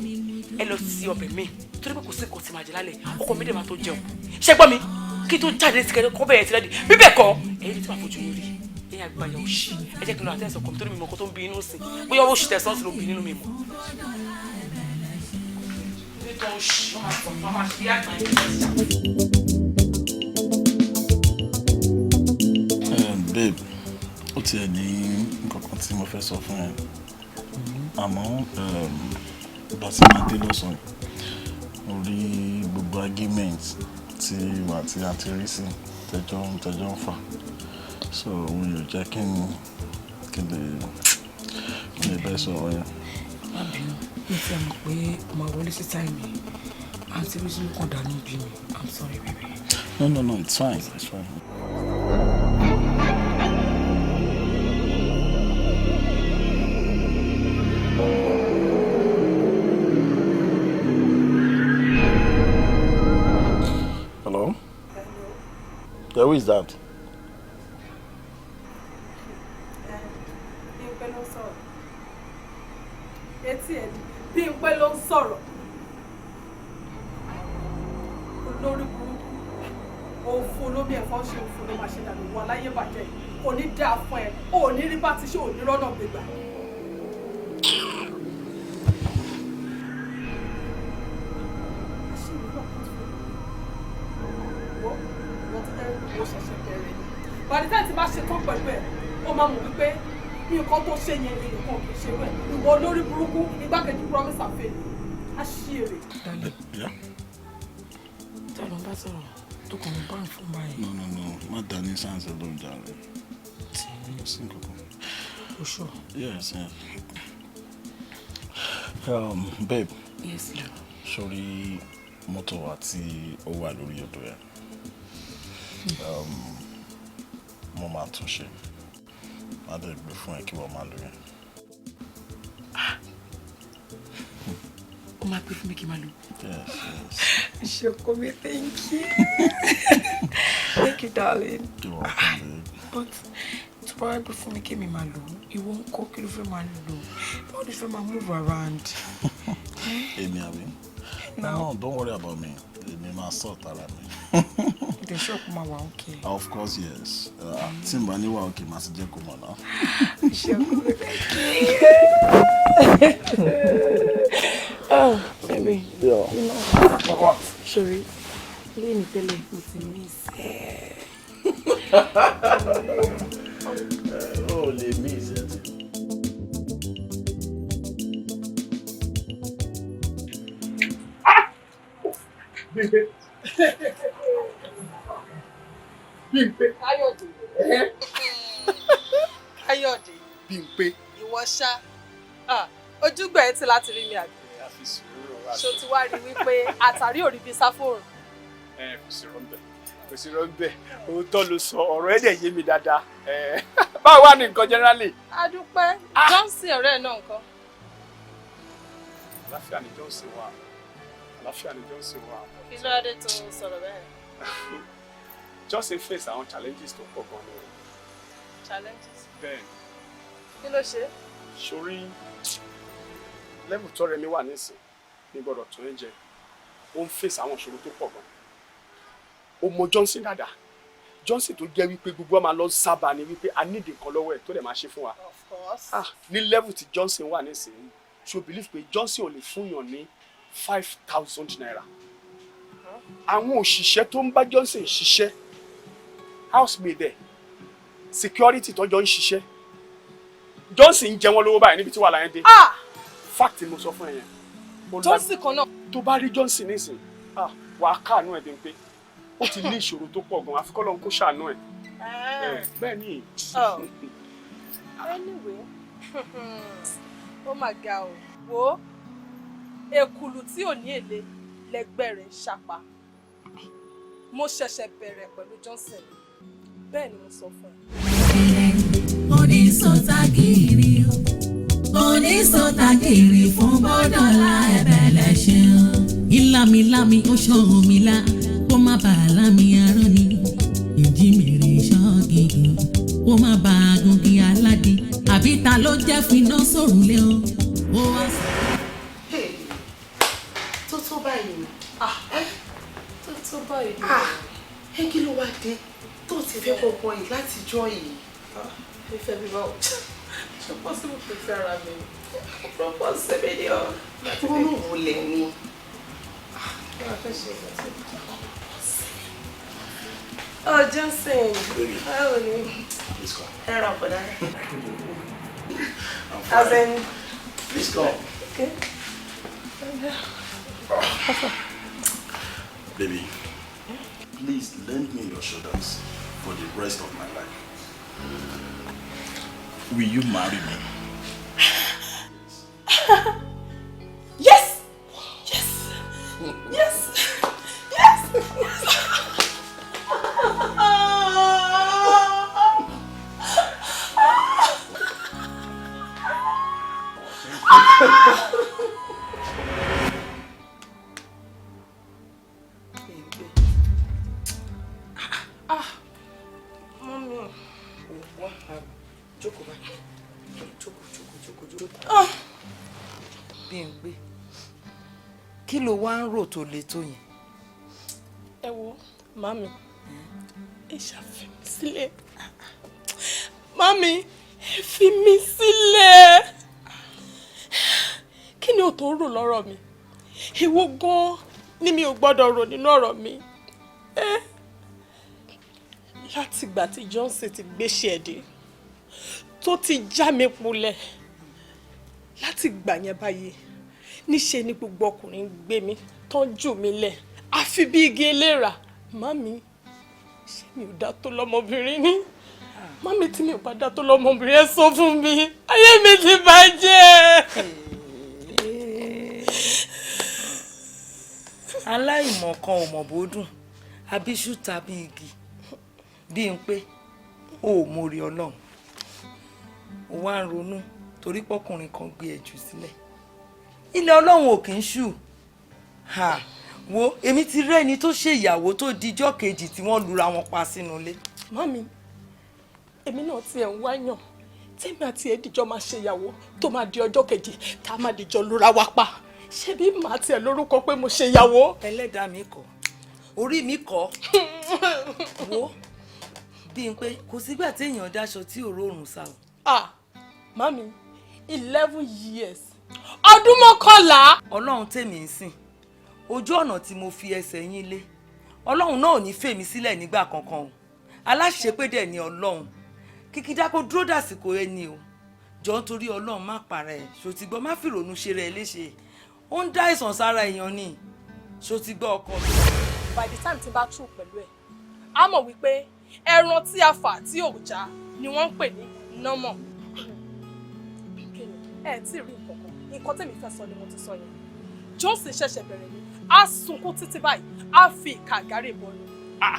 ẹ lọ sí ọbẹ̀ mi. Torí pé kò sí nǹkan tí màá jẹ lálẹ́, ọkọ mi dẹ̀ máa tó jẹun. Ṣé gbọ́ mi? Kí tó jáde sí kẹ́kẹ́ kọ́ bẹ̀rẹ̀ sí rẹ́dì. Bí bẹ́ẹ̀ kọ́, ẹ̀yin tí màá fojú yín rí. Ẹ̀yin àgbàyà òṣì, ẹ jẹ́ kí n lọ àtẹ̀sọ̀ kọ́ mi torí mi mọ̀ nǹkan tó ń bí inú sí. Bóyá owó oṣù tẹ̀sán sí ló ń bí nínú mi mọ̀. Babe, ó tiẹ̀ ní nǹkan kan tí mo fẹ́ sọ fún ẹ. Àmọ́ ìgbà tí màá dé lọ́sàn-án, mo rí gbogbo argument tí wà tí a ti rí sí tẹjọ́ ń fà. So òun yóò jẹ́ kí n lè bẹ́ẹ̀ sọ̀rọ̀ yẹn. Má bínú, mi ti mọ̀ pé o máa wọlé sí táìmì. Àǹtí Rísí ló kàn dànù bí mi. I'm sorry, baby. No, it's fine, it's fine. Hello? Yeah, who is that? Bímpé ló ń sọ̀rọ̀. Etí ẹ̀ ni Bímpé ló ń sọ̀rọ̀. Olórí burúkú, òfo lómi ẹ̀fọ́ ṣe òfo ló máa ṣe dànù wọ aláyé bàjẹ́ yìí. Kò ní dáa fún ẹ, ò ní rí bá ti ṣe ò ní rọ́nà gbégbà. By the time tí bá ṣe tán pẹ̀lú ẹ̀, ó máa mọ̀ wípé nǹkan tó ṣe yẹn èèyàn kan kì í ṣe rẹ̀. Ìwọ olórí burúkú, igbákejì promise and fail. Á ṣí èrè. Yeah. Tá ló ń bá sọ̀rọ̀ tó kàn ń bá ń fún báyìí. No, má dá ní sáǹsì lóhùn jàre. Kò sí nǹkan kan. O sure? Yes, yes. Babe. Yes, dear. Sórí mọ́tò wa tí ó wà lórí odò yẹn. Mo máa tún ṣe. Má dẹ̀ gbé fún ẹ kí wọ́n máa lò yẹn. Ó máa gbé fún mi kí n máa lò. Yes, yes. Ṣokomi, thank you. Thank you, darling. You're welcome, babe. But tó bá wá gbé fún mi kí mi máa lò, ìwọ ń kọ́ kí ló fẹ́ máa lò? Báwo ló fẹ́ máa move around? Èmi àbí? No, don't worry about me. Èmi máa sort ara mi. The shop máa wà okay. Of course, yes. Tí n bá ní wà okay, màá ti jẹ́ kó mọ̀ náà. Ṣokomi, thank you. Oh, baby. Yeah. You know, sorry. Lẹ́yìn tẹ́lẹ̀, mo ti miss ẹ. Ó lè miss ẹ ti. Bímpé. Bímpé. Káyọ̀dé. Káyọ̀dé. Bímpé. Ìwọ ṣá. Ojúgbà ẹ ti láti rí mi àbí. Ṣo ti wá rí wípé àtàrí ò rí bí sáfòrùn. Ẹ kò sí rọ́ńbẹ́, kò sí rọ́ńbẹ́, òótọ́ ló sọ, ọ̀rọ̀ ẹ̀ dẹ̀ yé mi dáadáa. Báwo wà ní nǹkan generally? A dúpẹ́, Johnson ọ̀rẹ́ ẹ̀ náà nǹkan. Àlàáfíà ni Johnson wà, àlàáfíà ni Johnson wà. Kí ló dé tó sọ̀rọ̀ bẹ́ẹ̀? Johnson face àwọn challenges tó pọ̀ gan-an ni o. Challenges? Bẹ́ẹ̀ni. Kí ló ṣe? Sórí level tọ́rẹ mi wà nísìn ní gbọ́dọ̀ tó ń jẹ, ó ń face àwọn ìṣòro tó pọ̀ gan-an. Ó mọ Johnson dáadáa. Johnson tó jẹ́ wípé gbogbo wa máa lọ sábà ni wípé a need nǹkan lọ́wọ́ ẹ̀ tó dẹ̀ máa ṣe fún wa. Of course. Ah, ní level tí Johnson wà nísìnyí, so believe pé Johnson ò lè fún yàn ní 5,000 naira. Àwọn òṣìṣẹ́ tó ń bá Johnson ṣiṣẹ́, housemaid ẹ̀, security tó jọ ń ṣiṣẹ́, Johnson ń jẹ wọ́n lówó báyìí níbi tí wàhálà yẹn dé. Fact ni mo sọ fún ẹ yẹn. Johnson kan náà. Tó bá rí Johnson nísìnyí, ah, wàá káàánú ẹ̀ bí n pé ó ti ní ìṣòro tó pọ̀ gan-an, àfi k'Ọlọ́run kó ṣàánú ẹ̀. Bẹ́ẹ̀ ni. Anyway, ó mà ga o. Wo èkùlù tí ò ní èlé lẹgbẹ́ rẹ̀ ń ṣapa. Mo ṣẹ̀ṣẹ̀ bẹ̀rẹ̀ pẹ̀lú Johnson. Bẹ́ẹ̀ ni mo sọ fún ẹ. Onísọ̀tàgìrì o, Ẹni sọ̀tàgìrì fún bọ́dọ̀là ẹ̀bẹ̀ lẹ́ṣẹ̀ o. Ìlàmìlàmì ó ṣòro mi lá, kó má bàa lámì arán ni. Ìjímèrè ṣọ́ gígùn, kó má bàa gungi aládì. Àbí ta ló jẹ́ finá sórùlé o? Ó wá sọ. Tó tó báyìí ni. Tó tó báyìí ni. Ẹ kí ló wá dé tó ti fẹ́ kọ́kọ́ yìí láti jọ́ yìí? Fífẹ́ bí báwo? Ṣé possible kò fẹ́ ara mi? Kò propose sí mi ni o. Wọ́n náà wọlé ni. Oh, Johnson. Báwo ni? Ẹ ra ọ̀pọ̀dá. As in. Please come. Okay. Baby, please lend me your shoulders for the rest of my life. Will you marry me? Yes! Yes! Yes! Yes! Yes! Ah, mommy. Wá, jókòó báyìí. Jókòó, jókòó, jókòó, jókòó. Bímpé, kí ló wá ń rò tó le tó yẹn? Ẹ wo, màmí, ẹ ṣàfi mí sílẹ̀. Màmí, ẹ fi mí sílẹ̀. Kí ni o tó ń rò lọ́rọ̀ mi? Ìwọ gan-an ni mi ò gbọ́dọ̀ rò nínú ọ̀rọ̀ mi. Látìgbà tí Johnson ti gbéṣẹ́ ẹ̀ dé, tó ti já mi kulẹ̀, láti gbà yẹn báyìí, níṣe ni gbogbo ọkùnrin ń gbé mi, tó ń jù mí lẹ̀, àfi bí igi eléra. Màmí, ṣé mi ò dá tó lọ́mọbìnrin ni? Màmí, tí mi ò bá dá tó lọ́mọbìnrin, ẹ sọ fún mi, ayé mi ti bàjẹ́. Aláìmọ̀ kan ò mọ̀ bó dùn, abiṣu tàbí igi. Bímpé, o ò mórí Ọlọ́run. O wá ń ronú torí pọ́kùnrin kan gbé ẹ jù sílẹ̀. Ilẹ̀ Ọlọ́run ò kì í ṣù. Wo, èmi ti rẹ́ ẹni tó ṣe ìyàwó tó dijọ́ kejì tí wọ́n lura wọn pa sínú ilé. Màmí, èmi náà tiẹ̀ ń wáyàn tèmi àti ẹ̀dìjọ́ máa ṣe ìyàwó tó máa di ọjọ́ kejì tá a máa dìjọ́ lura wa pa. Ṣé bí màá tiẹ̀ lórúkọ pé mo ṣe ìyàwó? Ẹlẹ́dàá mi kọ́, orí mi kọ́. Wo, Bímpé, kò sígbà téèyàn dáṣọ tí ò rọrùn sá o. Ah, màmí, 11 years, ọdún 11. Ọlọ́run tèmi ń sìn, ojú ọ̀nà tí mo fi ẹsẹ̀ yín lé, Ọlọ́run náà ò ní fèmí sílẹ̀ nígbà kankan o. Aláṣepé dẹ̀ ni Ọlọ́run. Kìkìdá kó dúró dàsìkò ẹni o. Jọ, nítorí Ọlọ́run, má para ẹ̀. Ṣòtìgbọ́, má fìrònú ṣe rẹ̀ léṣe. Ó ń dá àìsàn sára èèyàn ni. Ṣòtìgbọ́, ọkọ mi? By the time tí n bá tù pẹ̀lú ẹ̀, á mọ̀ wípé ẹran tí a fà tí ò já ni wọ́n ń pè ní nọ́mọ̀. Ẹ tí ì rí nǹkan kan. Nǹkan tèmi fẹ́ sọ ni mo ti sọ yẹn. Johnson ṣẹ̀ṣẹ̀ bẹ̀rẹ̀ ni. Á sunkún títí báyìí, á fi ìka àgárè bọnu.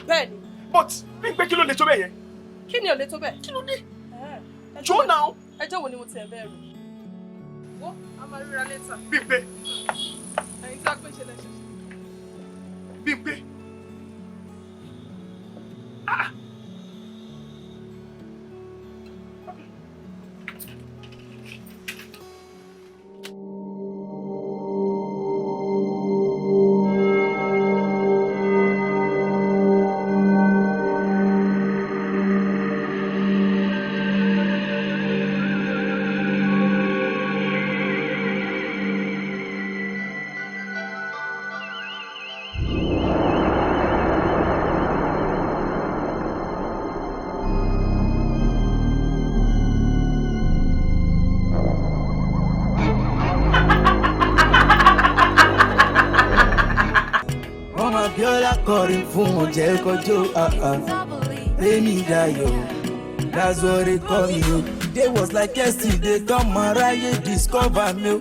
Bẹ́ẹ̀ ni. But Bímpé, kí ló lè tó bẹ́ẹ̀ yẹn? Kí ni ò lè tó bẹ́ẹ̀? Kí ló dé? Jọ náà. Ẹjọ́ wo ni mo ti ẹ̀ bẹ́ẹ̀ rò? Wo, a máa ríra later. Bímpé. Ẹ̀yin tí a pín ṣe lẹ́sẹ̀. Bímpé. Ah. Ọmọ Abiola kọrin fún wọn jẹ́ kọjọ́. Tèmi Dayọ̀, that's what they call me o. Day was like yesterday tọ́mọ aráyé discover me o.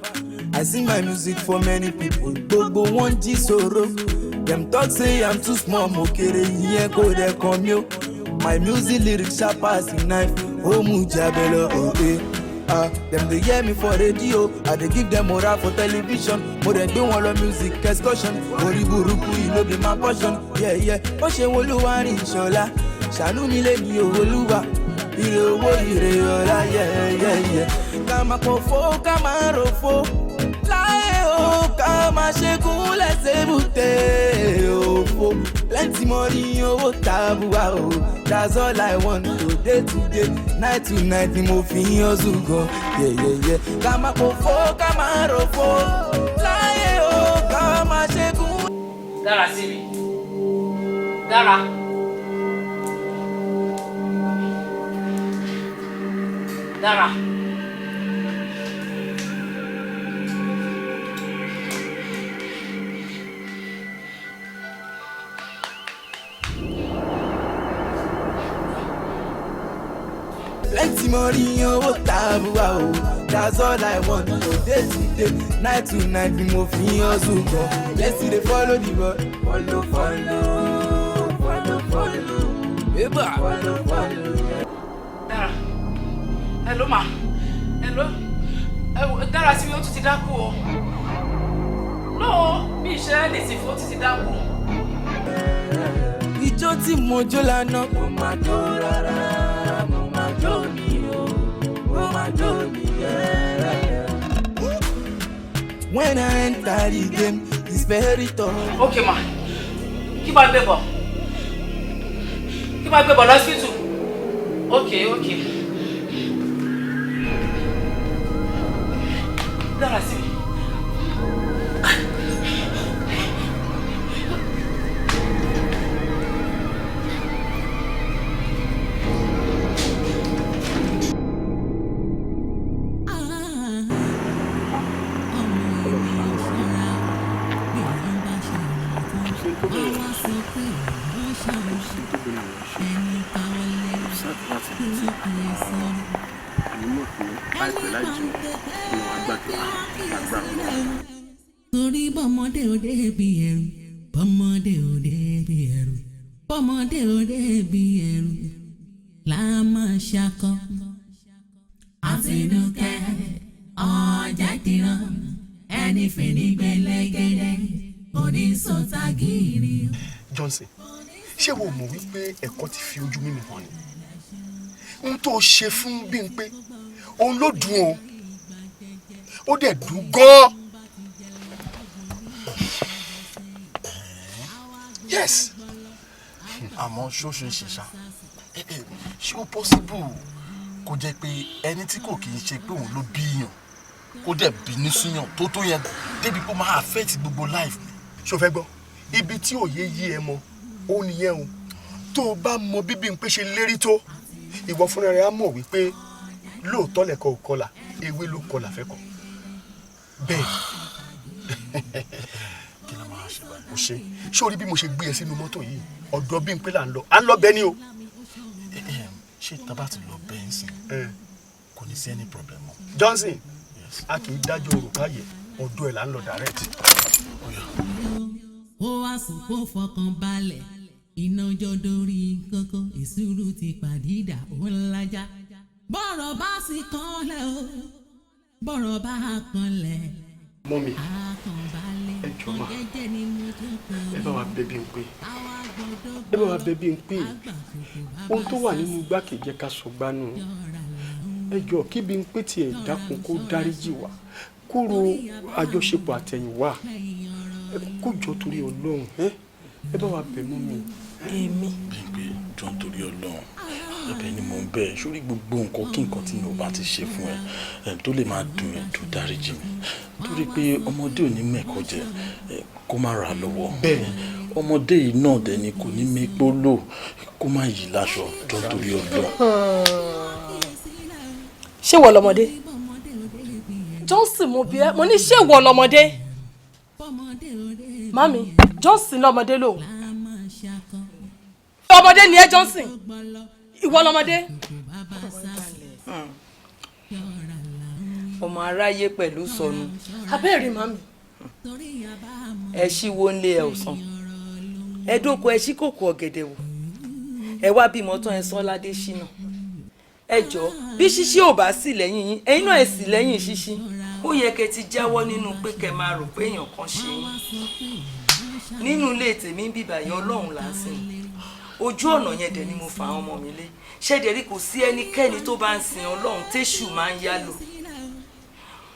I sing my music for many people, gbogbo wọn jí sọ̀rọ̀. Dem talk say I'm too small, mo kéré, ìyẹn kò dẹ̀ kàn mí o. My music lyrics sharp as a knife, ó mú jábẹ́ lọ òde. Dem dey hear me for radio, I dey give dem moral for television. Mo dẹ̀ gbé wọn lọ music excursion. Orí burúkú yìí ló be my portion. Yeah. Ó ṣe wo Olúwa rìn ìṣọ̀lá. Ṣàánú mi lé ní owó Olúwa. Ire owó ire ọlá, yeah. Ká máa pọ̀ fó, ká máa rò fó. Láyé o, ká máa ṣe kúnlẹ̀ sébùté òfo. Plenty money, owó tabua o. That's all I want today today. Night to night ni mo fi ń hustle gan. Yeah. Ká máa pò fó, ká máa rò fó. Láyé o, ká máa ṣe kún. Dára sí mi. Dára. Dára. Plenty money, owó tabua o. That's all I want today today. Night to night ni mo fi ń hustle gan. Blessing dey follow the boy. Follow follow, follow follow. Eba. Follow follow. Dára. Hello ma. Hello. Dára sí mi, ó tún ti dákú o. No, mi ì ṣe anything fún, ó tún ti dákú. Ijó tí mo jó lánàá. Mo máa jó rárá, mo máa jó mi o, mo máa jó mi yẹ́rẹ́. When I enter the game, it's very tough. Okay ma. Kí máa gbé bọ̀? Kí máa gbé bọ̀ lọ́sítù? Okay. Dára sí mi. Torí bọ́mọdé ò débi ẹ̀rù, bọ́mọdé ò débi ẹ̀rù, bọ́mọdé ò débi ẹ̀rù là á máa ṣakọ. Àtinúkẹ́ ọjà dìran ẹni fìní gbẹlẹgẹdẹ onísọ̀tàgìrì. Johnson, ṣé wo mọ̀ wípé ẹ̀kọ́ ti fi ojú mímu hàn ni? Ohun tó ṣe fún Bímpé òun ló dùn o, ó dẹ̀ dùn gan-an. Yes. Àmọ́ ṣó ṣe ṣe ṣá, ṣé ó possible kó jẹ́ pé ẹni tí kò kì í ṣe pé òun ló bíyàn kó dẹ̀ bínú síyàn tó tó yẹn débi kó máa affect gbogbo life mi? Ṣó fẹ́ gbọ́, ibi tí òye yí ẹ mọ ó nìyẹn o. Tó o bá mọ bí Bímpé ṣe lérí tó, ìwọ fúnra rẹ á mọ̀ wípé lóòótọ́ lẹ̀kọ́ ò kọlà, ewé ló kọlà fẹ́kọ̀ọ́ bẹ́ẹ̀. Kí ló máa ṣe báyìí? O ṣe ṣé o rí bí mo ṣe gbé ẹ sínú mọ́tò yìí, ọ̀dọ̀ Bímpé là ń lọ, à ń lọ bẹ́ẹ̀ ni o. Ṣé tábà ti lọ bẹ́ẹ̀ ń sìn kò ní sí any problem mọ́? Johnson, a kì í dájọ́ òrùka yẹ, ọ̀dọ̀ ẹ̀ là ń lọ direct. Ó wá sùn kó fọkàn balẹ̀, iná jọ dórí kókó, ìṣúrù ti pàdídà ó ń lajá. Bọ́rọ̀ bá sì kanlẹ̀ o, bọ́rọ̀ bá kanlẹ̀. Mọ́mi, àkànbalẹ̀ ẹ jọ̀ọ́ mà, jẹ́jẹ́ ni mo jókòó. ẹ bá wa bẹ̀ Bímpé, ẹ bá wa bẹ̀ Bímpé. Ohun tó wà nínú igbá kìí jẹ́ ká sọ gbánú. Ẹ jọ̀ọ́ kí Bímpé tiẹ̀ dákun kó dáríjì wá, kó ro àjọṣepọ̀ àtẹ̀yìnwá, kó jọ torí Ọlọ́run. Ẹ bá wa bẹ̀ mọ́mi. Èmi. Bímpé, jọ̀ọ́ nítorí Ọlọ́run, ẹ̀bẹ̀ ni mò ń bẹ̀ ẹ́. Sórí gbogbo nǹkan kí nǹkan tí mi ò bá ti ṣe fún ẹ tó lè máa dùn ẹ́, tó dáríjì mi, torí pé ọmọdé ò ní mẹ́kọ̀ọ́ jẹ kó má ra lọ́wọ́. Bẹ́ẹ̀ ọmọdé yìí náà dẹ̀ ni kò ní mẹ́pọ́ lò kó má yí láṣọ, jọ̀ọ́ nítorí Ọlọ́run. Ṣé wọ lọmọdé? Johnson, mo bí ẹ, mo ní ṣé wọ lọmọdé? Mami, Johnson lọmọdé lòun. Ọmọdé ni ẹ Johnson, ìwọ lọmọdé. Ọmọ aráyé pẹ̀lú sọnù. Abẹ́rẹ́ màmí. Ẹ ṣí wo ń lé ẹ ò sàn, ẹ dóko ẹ ṣí kòkò ọ̀gẹ̀dẹ̀ wò, ẹ wá bímọ tán ẹ sọ ládé ṣínà. Ẹ jọ, bí ṣíṣí ò bá sì lẹ́yìn yín, ẹ̀yin náà ẹ̀ sì lẹ́yìn ṣíṣí. Ó yẹ kẹ́ ti jáwọ́ nínú pé kẹ́ máa rò pé èèyàn kan ṣe yín. Nínú ilé tèmi ń bíbà yẹn, Ọlọ́run là ń sìn. Ojú ọ̀nà yẹn dẹ̀ ni mo fà àwọn ọmọ mi lé. Ṣẹ́dẹ̀rí, kò sí ẹnikẹ́ni tó bá ń sin Ọlọ́run téṣù máa ń yálò.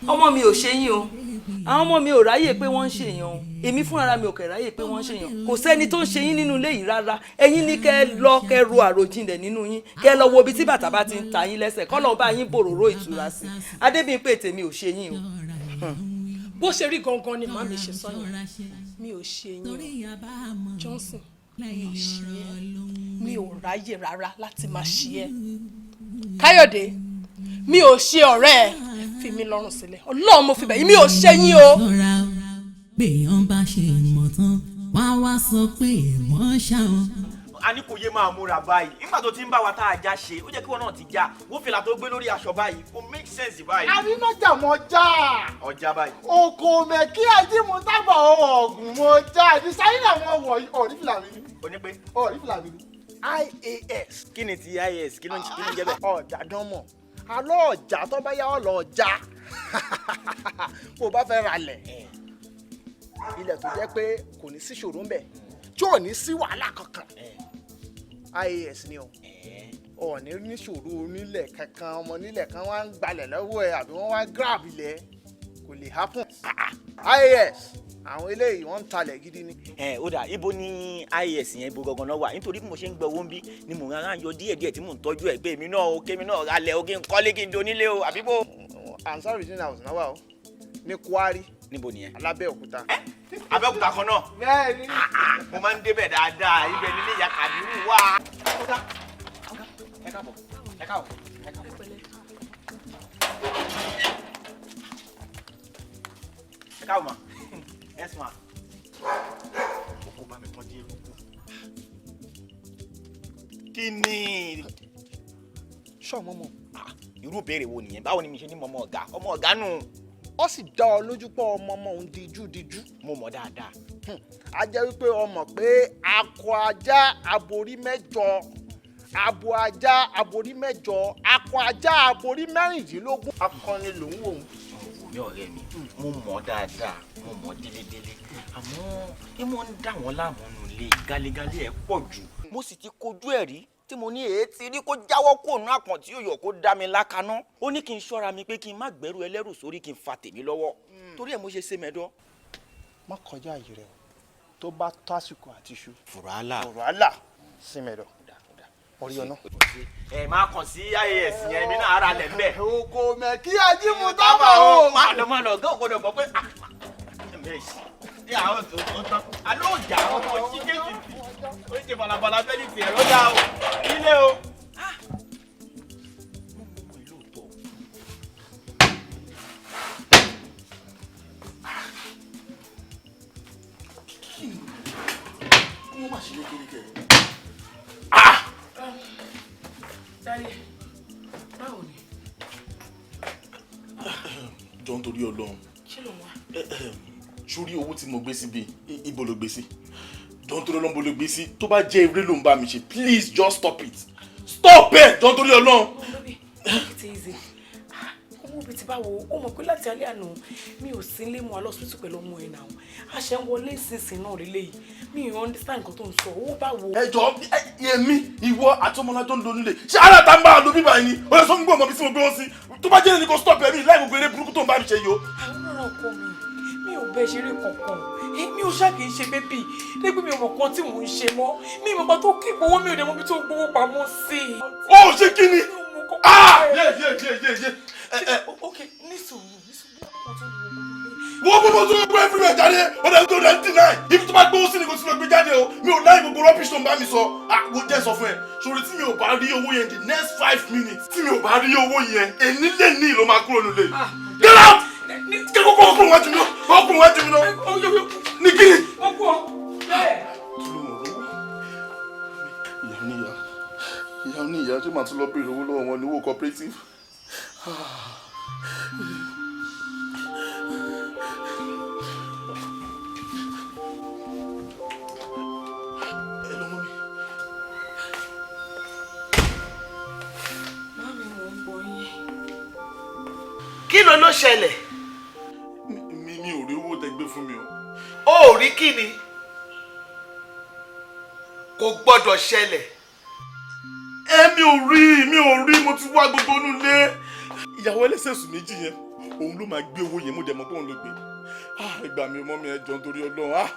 Ọmọ mi ò ṣe yín o. Àwọn ọmọ mi ò ráyè pé wọ́n ń ṣèyàn o. Èmi fúnra mi ò kẹ̀ ráyè pé wọ́n ń ṣèyàn. Kò sẹ́ni tó ń ṣe yín nínú ilé yìí rárá. Ẹ̀yin ní kẹ́ ẹ lọ kẹ́ ẹ ro àròjinlẹ̀ nínú yín, kẹ́ ẹ lọ wo ibi tí bàtà bá ti ń ta yín lẹ́sẹ̀, kọ́ lọ́ọ́ bá yín bòròró ìtura sí i. Adébíyìnpé, tèmi ò ṣe yín o. Bó ṣe rí gangan ni màmí ṣe sọ yẹn. Mi ò ṣe yín o, Johnson. Mi ò ṣe ẹ́, mi ò ráyè rárá láti máa ṣe ẹ́. Káyọ̀dé, mi ò ṣe ọ̀rẹ́ ẹ. Fi mí lọ́rùn sílẹ̀. Ọlọ́run, mo fi bẹ̀ yín, mi ò ṣe yín o. Béèyàn bá ṣe mọ̀ tán, wá wá sọ pé èèmọ̀ ṣá o. A ní kò yé máa múra báyìí nígbà tó ti ń bá wa tá a já ṣe. Ó jẹ́ kí wọn náà ti já wọ́n fìlà tó gbé lórí aṣọ báyìí, kò make sense báyìí. Àrínájà mọ já. Ọjà báyìí. Òkò mẹ́kí ajímù tábà ọ̀gùn mọ já ìdísáyìnà wọn wọ̀ ọ̀rí fìlà mi ni. Onípe. Ọ̀rí fìlà mi ni. IAS. Kí ni ti IAS? Kí ló ń jẹ́ bẹ́ẹ̀? Ọ̀jà dán mọ̀ alọ́ ọ̀jà tó bá yá ọ lọ ọjà bó o bá fẹ́ ra lẹ̀, ilẹ̀ tó jẹ́ pé kò ní sí ṣòro ńbẹ̀, tí ò ní sí wàhálà kankan, IAS ni o. Ò ní níṣòro onílẹ̀ kankan, ọmọ onílẹ̀ kan wá ń gbalẹ̀ lọ́wọ́ ẹ àbí wọ́n wá grab ilẹ̀, kò lè happen. IAS, àwọn eléyìí wọ́n ń talẹ̀ gidi ni. Ẹ ó dà, ibo ní IAS yẹn? Ibo gangan náà wà? Nítorí bí mo ṣe ń gbọ́ owó ń bí ni mò ń rárá yọ díẹ̀ díẹ̀ tí mò ń tọ́jú ẹ̀ pé èmi náà o, kémi náà ralẹ̀ o, kí n kọ́lé, kí n donílé o, àbí bó. Ansar Regina House náà wà o, ní Kwari. Níbo nìyẹn? Alábẹ́òkúta. Abẹ́òkúta kan náà? Bẹ́ẹ̀ni. Mo máa ń débẹ̀ dáadáa, ibẹ̀ nílé ìyá Kàbírù wà. Ẹ káàbọ̀, ẹ káàbọ̀, ẹ káàbọ̀. Ẹ káàbọ̀ ma. Yes ma. Kókó bá mi tán díẹ̀ lóko. Kí ni? Ṣọ́ọ̀mọ́ mọ́. Irú ìbéèrè wo nìyẹn? Báwo ni mi ṣe ní mọ̀mọ́ ọ̀gá? Ọmọ ọ̀gá nù. Ó sì dá ọ lójú pé ọmọ ọmọ òun díjú díjú? Mo mọ̀ dáadáa. A jẹ́ wípé ọmọ pé akọ ajá aborí mẹ́jọ, abo ajá aborí mẹ́jọ, akọ ajá aborí 16, akọni lòún wò ó. Mi ọ̀rẹ́ mi, mo mọ̀ dáadáa, mo mọ̀ délédélé, àmọ́ bí mo ń dà wọ́n láàmú nù lé gálégalé ẹ̀ pọ̀ jù. Mo sì ti kojú ẹ̀ rí tí mo ní èétí rí kó jáwọ́ kó nù àpọ̀n tí yóò yọ kó dá mi lákaná. Ó ní kí n ṣọ́ra mi, pé kí n má gbẹ́rù ẹlẹ́rù sórí, kí n fa tèmi lọ́wọ́. Torí ẹ̀ mo ṣe ṣe mẹ́dọ́. Má kọjá àyè rẹ o. Tó bá tó àsìkò àti iṣu. Fùràhálà. Fùràhálà sí mẹ́dọ̀ orí ọ̀nà. Ẹ máa kàn sí IAS yẹn, èmi náà ara lẹ̀ ń bẹ̀. Oko mẹ́kí ajímù tábà o. Má lọ, má lọ, ọ̀gá ògbọ́dọ̀ gbọ́ pé ní àwọn tó tó tán aló ọjà ọmọ chíkèjì ó ṣe balabala bẹ́ẹ̀ ní tiẹ̀ lọ́dà o nílé o. Mo mọ ọmọ ìlú tó. Kí wọ́n má ṣe lé kiri kẹ̀. Táyé, báwo ni? Jọ, nítorí Ọlọ́run. Kí ló ń wá? Sórí owó tí mo gbé síbi, ibo ló gbé sí? Jọ, nítorí Ọlọ́run, bo ló gbé sí? Tó bá jẹ́ eré ló ń bá mi ṣe, please just stop it, stop it, jọ, nítorí Ọlọ́run. Baby, take it easy. Owó bíi ti báwo? Ó mọ̀ pé láti alẹ́ àná mi ò sí nílé, mu wà lọ́sibítù pẹ̀lú ọmọ ẹ̀ náà. A ṣe ń wọlé ìsinsìn náà lélẹ́yìí. Mi ò understand nǹkan tó ń sọ. Owó báwo? Ẹ jọ, èmi, ìwọ àti ọmọlájọ ń lo nílé, ṣé ara ta ń bá a lo bíbá yìí ni? Ó yẹ sọ fún gbọ́ ọmọ bí tí mo gbé wọn sí. Tó bá jẹ́ ẹni kò stop ẹ̀mí láì gbogbo eré burúkú tó ń bá mi ṣe yìí o. Àwọn ọ̀rọ̀ ọkọ mi, mi ò bẹ ṣeré kankan. Mi ò ṣáà kì í ṣe baby. Dégbé mi ò mọ̀ kan tí mò ń ṣe mọ́. Mi ò mọ̀ kan tó kí gbowó, mi ò dẹ̀ mọ̀ bí tó gbowó pamọ́ sí. Ó ṣe kí ni? Ah, yé yé yé yé yé! Ok, ní sùúrù, ní sùúrù. Wọ́n gbogbo tó ń gbé everywhere jáde, ó dẹ̀ tó dẹ̀ ń deny. Ibi tó bá gbówó sí ni kò sí lọ gbé jáde o. Mi ò láì gbogbo rubbish tó ń bá mi sọ. Àgbo jẹ́ sọ fún ẹ sórí, tí mi ò bá rí owó yẹn the next 5 minutes, tí mi ò bá rí owó yẹn, èní lè ní ìlú máa kúrò nílé. Get out! Kí kókó ọkùnrin wájú mi lọ, ọkùnrin wájú mi lọ ní kí ni. Ìyá oníyà, ìyá oníyà, ṣé màá tún lọ béèrè owó lọ́wọ́ wọn ní owó cooperative? Ah. Hello, mommy. Mami. Kí ló ló ṣẹlẹ̀? Mi ò rí owó tẹ́ gbé fún mi o. O ò rí kí ni? Kò gbọ́dọ̀ ṣẹlẹ̀. Ẹ mi ò rí, mi ò rí, mo ti wá gbogbo inú ilé. Ìyàwó ẹlẹ́sẹ̀sùn méjì yẹn, òun ló máa gbé owó yẹn, mo dẹ̀ mọ̀ pé òun ló gbé. Ìgbà mi mọ́ mi, ẹ jọ̀ọ́ nítorí Ọlọ́run.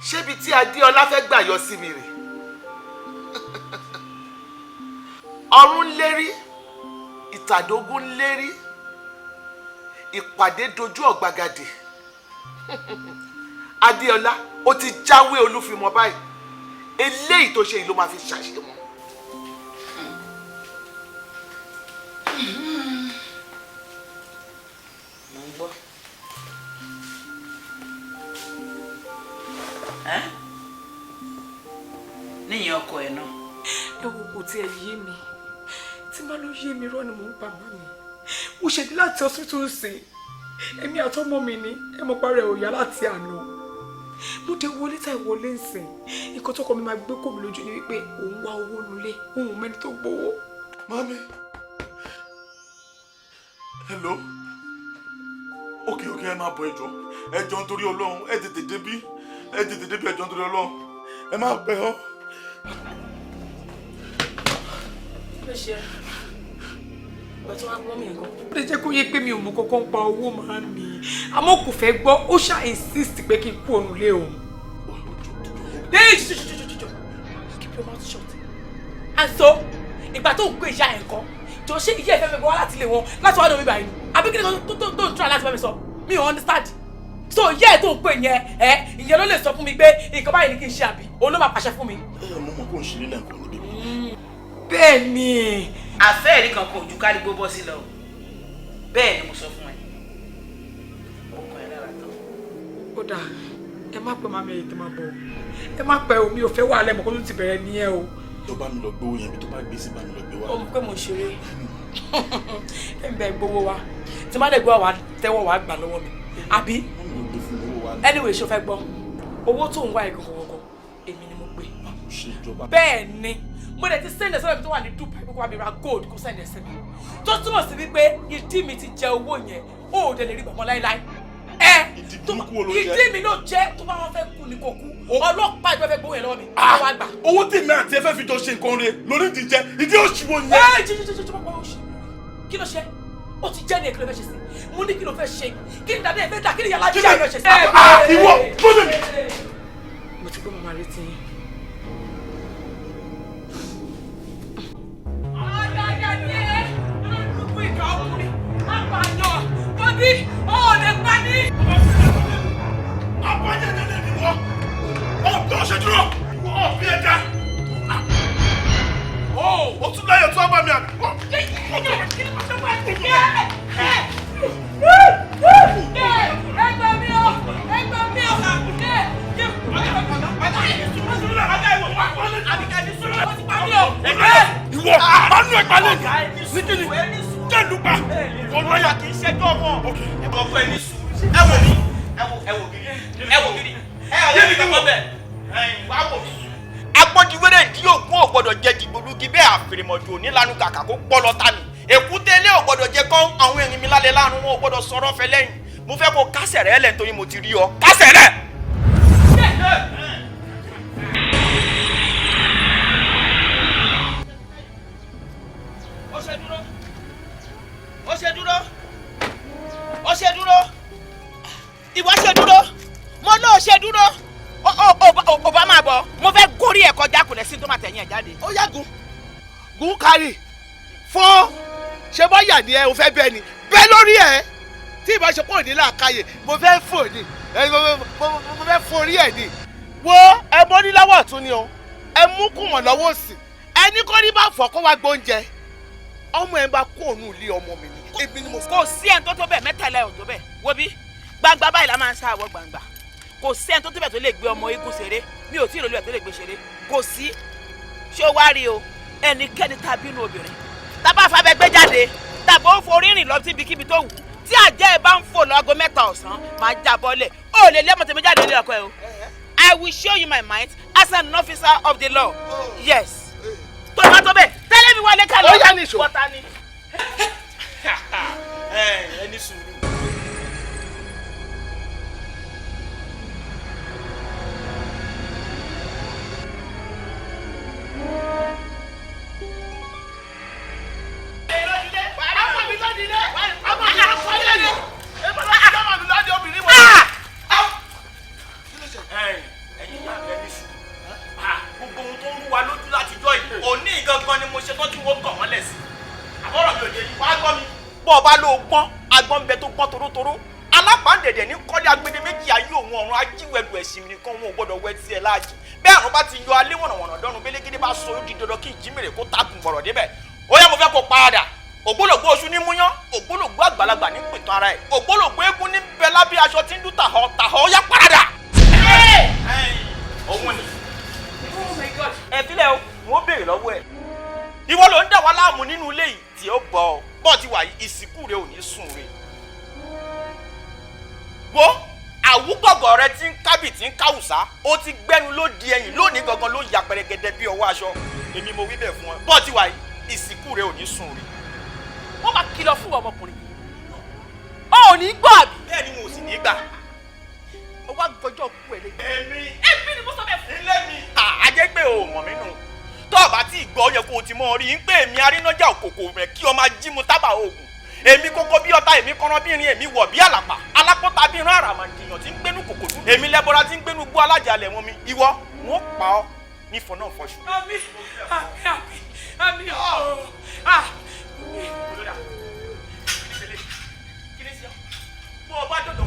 Ṣébi tí Adéọlá fẹ́ gbà yọ sí mi rè? Ọ̀run ń lérí, ìtàdógún ń lérí, ìpàdé dojú ọ̀gbagadè. Adéọlá, ó ti jáwé olúfimọ báyìí. Eléyìí tó ṣe yìí ló máa fi ṣàṣemọ. Mo ń gbọ́. Níyẹn ọkọ ẹ̀ náà. Ẹ wo, kò tiẹ̀ yé mi. Tí má ló yé mi, rọ́ ni mò ń pa mọ́ mi. Mo ṣèdí láti hospital sí. Èmi àtọmọ mi ni ẹ mọ̀ parẹ́ ò yá láti àná. Mo dé wọlé tá ìwọlé ń sìn. Nǹkan tọkọ mi máa gbé kò mí lójú ni wípé òun wá owó nulẹ̀, òun ò mẹ́ni tó gbowó. Mami. Hello. Okay, okay, ẹ máa bọ̀, ẹ jọ̀ọ́. Ẹ jọ̀ọ́ nítorí Ọlọ́run, ẹ tètè débí. Ẹ tètè débí, ẹ jọ̀ọ́ nítorí Ọlọ́run. Ẹ má pẹ́ ọ́. Kí ló ṣe ẹ́? Ìgbà tí wọ́n á gbọ́ mi nǹkan. Ó lè jẹ́ kó yé pé mi ò mọ kankan pa owó màá mi. Àmọ́ kò fẹ́ gbọ́, ó ṣáà insist pé kí n kú òun lé òun. Keep your mouth shut. And so, ìgbà tó ń gbé ìyá ẹ̀ nǹkan, jọ ṣé ìyá ẹ̀ fẹ́ mi bọ́ wá láti ilé wọn láti wá lómi báyìí? Àbí kí ni tó ń try láti bá mi sọ? Mi ò understand. So ìyá ẹ̀ tó ń pè yẹn, ẹ ìyẹn ló lè sọ fún mi pé nǹkan báyìí ni kí n ṣe, àbí? Òun ló máa pàṣẹ fún mi. Ẹ mo mọ̀ kó ń ṣeré lẹ́ǹkan níbí. Bẹ́ẹ̀ ni. Àfẹ́ẹ̀rí kankan ojú kárí gbó bọ́ sí lọ. Bẹ́ẹ̀ ni mo sọ fún ẹ. Ó kàn ẹ́ lára tán. Ó dáa, ẹ má pẹ́ màmí, èyí tó máa bọ̀. Ẹ má pẹ́ o, mi ò fẹ́ wàhálà, ẹ̀ mọ̀ kó tó ti bẹ̀rẹ̀ nìyẹn o. Tó bá mi lọ gbówó yẹn, bí tó bá gbé sí, bá mi lọ gbé wá. Ó mọ̀ pé mo ń ṣeré. Ẹ ń bẹ gbowó wa. Tí má dẹ̀ gbọ́, wàá tẹ́wọ́, wàá gbà lọ́wọ́ mi. Àbí? Anyway, ṣo fẹ́ gbọ́? Owó tó ń wá ẹ̀ gangan, èmi ni mo gbé. Ṣe ìjọba. Bẹ́ẹ̀ ni, mo dẹ̀ ti send ẹ̀ sọ́dọ̀ mi tó wà ní Dubai, kó wá mi ra gold, kó send ẹ̀ sí mi. Tó túmọ̀ sí wípé ìdí mi ti jẹ owó yẹn, ó ò dẹ̀ lè rí gbàmọ́ láéláé. Ẹ ìdí mi ló jẹ́, tó bá wọn fẹ́ kú ni kò kú. Ọlọ́pàá ìjọba fẹ́ gbowó yẹn lọ́wọ́ mi, kó wá gbà. Owó tèmi àti ẹ fẹ́ fi jọ ṣe nǹkan re lórí ìdíjẹ, ìdí òṣìwò yẹn. Ẹ jí jí jí jí pápá òṣì. Kí ló ṣe? Ó ti jẹ́ ní kí ló fẹ́ ṣe sí? Mo ní kí ló fẹ́ ṣe? Kí ni dàdé ẹ fẹ́ dà? Kí ni yàrá jẹ́ ẹ fẹ́ ṣe sí? Ìwọ gbọ́dọ̀ mi. Mo ti gbọ́, màmá retí yín. Ọ̀pọ̀ ṣe dúró, ọ̀pọ̀ ẹja. Ó tún láyọ̀ tó bá mi àbí. Ìwọ manu ẹgbàá lẹ́nu ní kíni jẹ́lu pa ọlọ́yà kì í ṣẹjọ́ wọn. Ẹ bọ̀ fún ẹ ní sùúrù. Ẹ wò mí, ẹ wò, ẹ wò gírí, ẹ wò gírí, ẹ wò gírí bẹ́ẹ̀ wá wò mí. Agbọ́diwéré ìdí ògún ò gbọ́dọ̀ jẹ dìgbòlugi, bẹ́ẹ̀ àfèrèmọ̀jò nílànà kàkà kó gbọ́ lọ tà mí. Èkúté ilé ò gbọ́dọ̀ jẹ kán àwọn erin mi lálẹ́ láàrún, wọn ò gbọ́dọ̀ sọ̀rọ̀ fẹ́ lẹ́yìn. Mo fẹ́ kó kásẹ̀ rẹ̀ lẹ̀ nítorí mo ti rí ọ. Kásẹ̀ rẹ̀. Ó ṣe dúró, ó ṣe dúró, ó ṣe dúró, ìwọ ṣe dúró, mo náà ṣe dúró. Ó bá máa bọ̀, mo fẹ́ gorí ẹ̀ kọjá, kò lẹ́sìn tó máa tẹ̀yìn ẹ̀ jáde. Ó yá, gùn gùn kárì fún ṣé bọ́yà ni ẹ ò fẹ́ bẹ́ẹ̀ ni bẹ́ẹ̀ lórí ẹ̀ tí ìbá ṣe pọ̀ ní làákàyè, mo fẹ́ fò ní, mo fẹ́ forí ẹ̀ ní. Wo, ẹ mọ́ ní lọ́wọ́ ọ̀tún ni o, ẹ mú kùmọ̀ lọ́wọ́ òsì, ẹni kò ní bá fọ́ kó wá gbóúnjẹ ọmọ ẹ bá kó òun ilé ọmọ mi ni. Èmi ni mo. Kò sí ẹni tó tó bẹ́ẹ̀, mẹ́tẹ̀lẹ́ ò tó bẹ́ẹ̀. Wo bí gbangba báyìí la máa ń sá àwọ̀ gbangba, kò sí ẹni tó tó bẹ́ẹ̀ tó lè gbé ọmọ eégún ṣeré. Mi ò tí ì rò lóyè tó lè gbé ṣeré, kò sí. Ṣé o wá rí o, ẹnikẹ́ni tá a bínú obìnrin, tá a bá fabẹ́ gbé jáde, tàbí ó forí rìn lọ síbikíbi tó wù, tí àjẹ́ ẹ bá ń fò lọ́gọ́ 3 ọ̀sán, máa já bọ́lẹ̀. Ó lè lé ọmọ tèmi jáde nílé ọkọ ẹ o. I will show you my mind as an officer of the law. Yes, tó bá tó bẹ́ẹ̀ tẹ́lẹ̀ mi wọlé ká lọ. Ó yá nìṣó. Bọ́tà ni. Ẹ ní sùúrù. Ẹ̀yin ìyá mi, ẹ ní sùúrù. Gbogbo ohun tó ń rú wa lójú látijọ́ yìí, òní gangan ni mo ṣe tán tí wọ́n kàn wọ́n lẹ̀ sí. Àbọ̀rọ̀ mi ò dé yìí, wàá gbọ́ mi. Bọ́ ọ bá ló gbọ́n, agbọ́n ń bẹ tó gbọ́n torótoró. Alápàǹdẹ̀dẹ̀ ní kọ́lé agbede méjì ayé òun ọ̀run ajíwẹ̀lù ẹ̀sìn nìkan wọn ò gbọ́dọ̀ wẹ tiẹ̀ láàjì. Bẹ́ẹ̀ àrùn bá ti yọ alé wọ̀nàwọ̀nà dọ́run bélégédé bá so ó di dandan kí ìjímèrè kó tákùn bọ̀rọ̀ débẹ̀. Ó yá, mo fẹ́ kó padà. Ògbólógbó oṣù ní múyán, ògbólógbó àgbàlagbà ní pìtàn ara ẹ̀, ògbólógbó eégún ní bẹ lábẹ́ aṣọ tí ń dún tàhọ́ tàhọ́. Ó yá, padà. Òun ni. Oh my God. Ẹ filẹ̀ o, wọ́n béèrè lọ́wọ́ ẹ̀. Ìwọ ló ń dà wá láàmú nínú ilé yìí tí ó bọ̀ ọ́. Bọ́ọ̀ ti wà yìí, ìsìnkú rẹ ò ní sùn rè. Wo àwúgọ̀gọ̀ rẹ tí ń kábì tí ń káwùsá, ó ti gbẹ́nu ló di ẹ̀yìn lónìí gangan ló ya pẹrẹgẹdẹ bí ọwọ́ aṣọ. Èmi mo wí bẹ́ẹ̀ fún ẹ. Bọ́ọ̀ ti wà yìí, ìsìnkú rẹ ò ní sùn rè. Wọ́n máa kìlọ̀ fún ọmọkùnrin yìí, o ò ní gbọ́ àbí. Bẹ́ẹ̀ ni mo sì ní gbà. Ó wá gbọ́jọ́ kú ẹ̀ lé. Èmi. Èmi ni mo sọ bẹ́ẹ̀ fún. Ilé mi. Àjẹ́ pé o mọ̀ mí nù. Tó o bá tí ì gbọ́, ó yẹ kó o ti mọ rí i pé èmi arínájà òkòkò rẹ̀ kí o máa jí mu tábà oògùn. Èmi kókó bí ọ̀tá, èmi kọ́nà bí irin, èmi wọ̀ bí àlàpà. Alápótá bí irun àràmàǹdìyàn tí ń gbénú kòkò dúdú. Èmi lẹ́bọra tí ń gbénú gbó alájàlẹ̀ wọn mi. Ìwọ, wọn pa ọ́ ní fọ̀nà fọṣù. Àmín, àmín, àmín, àmín ooo. Ah. Bó o bá dọ̀dọ̀.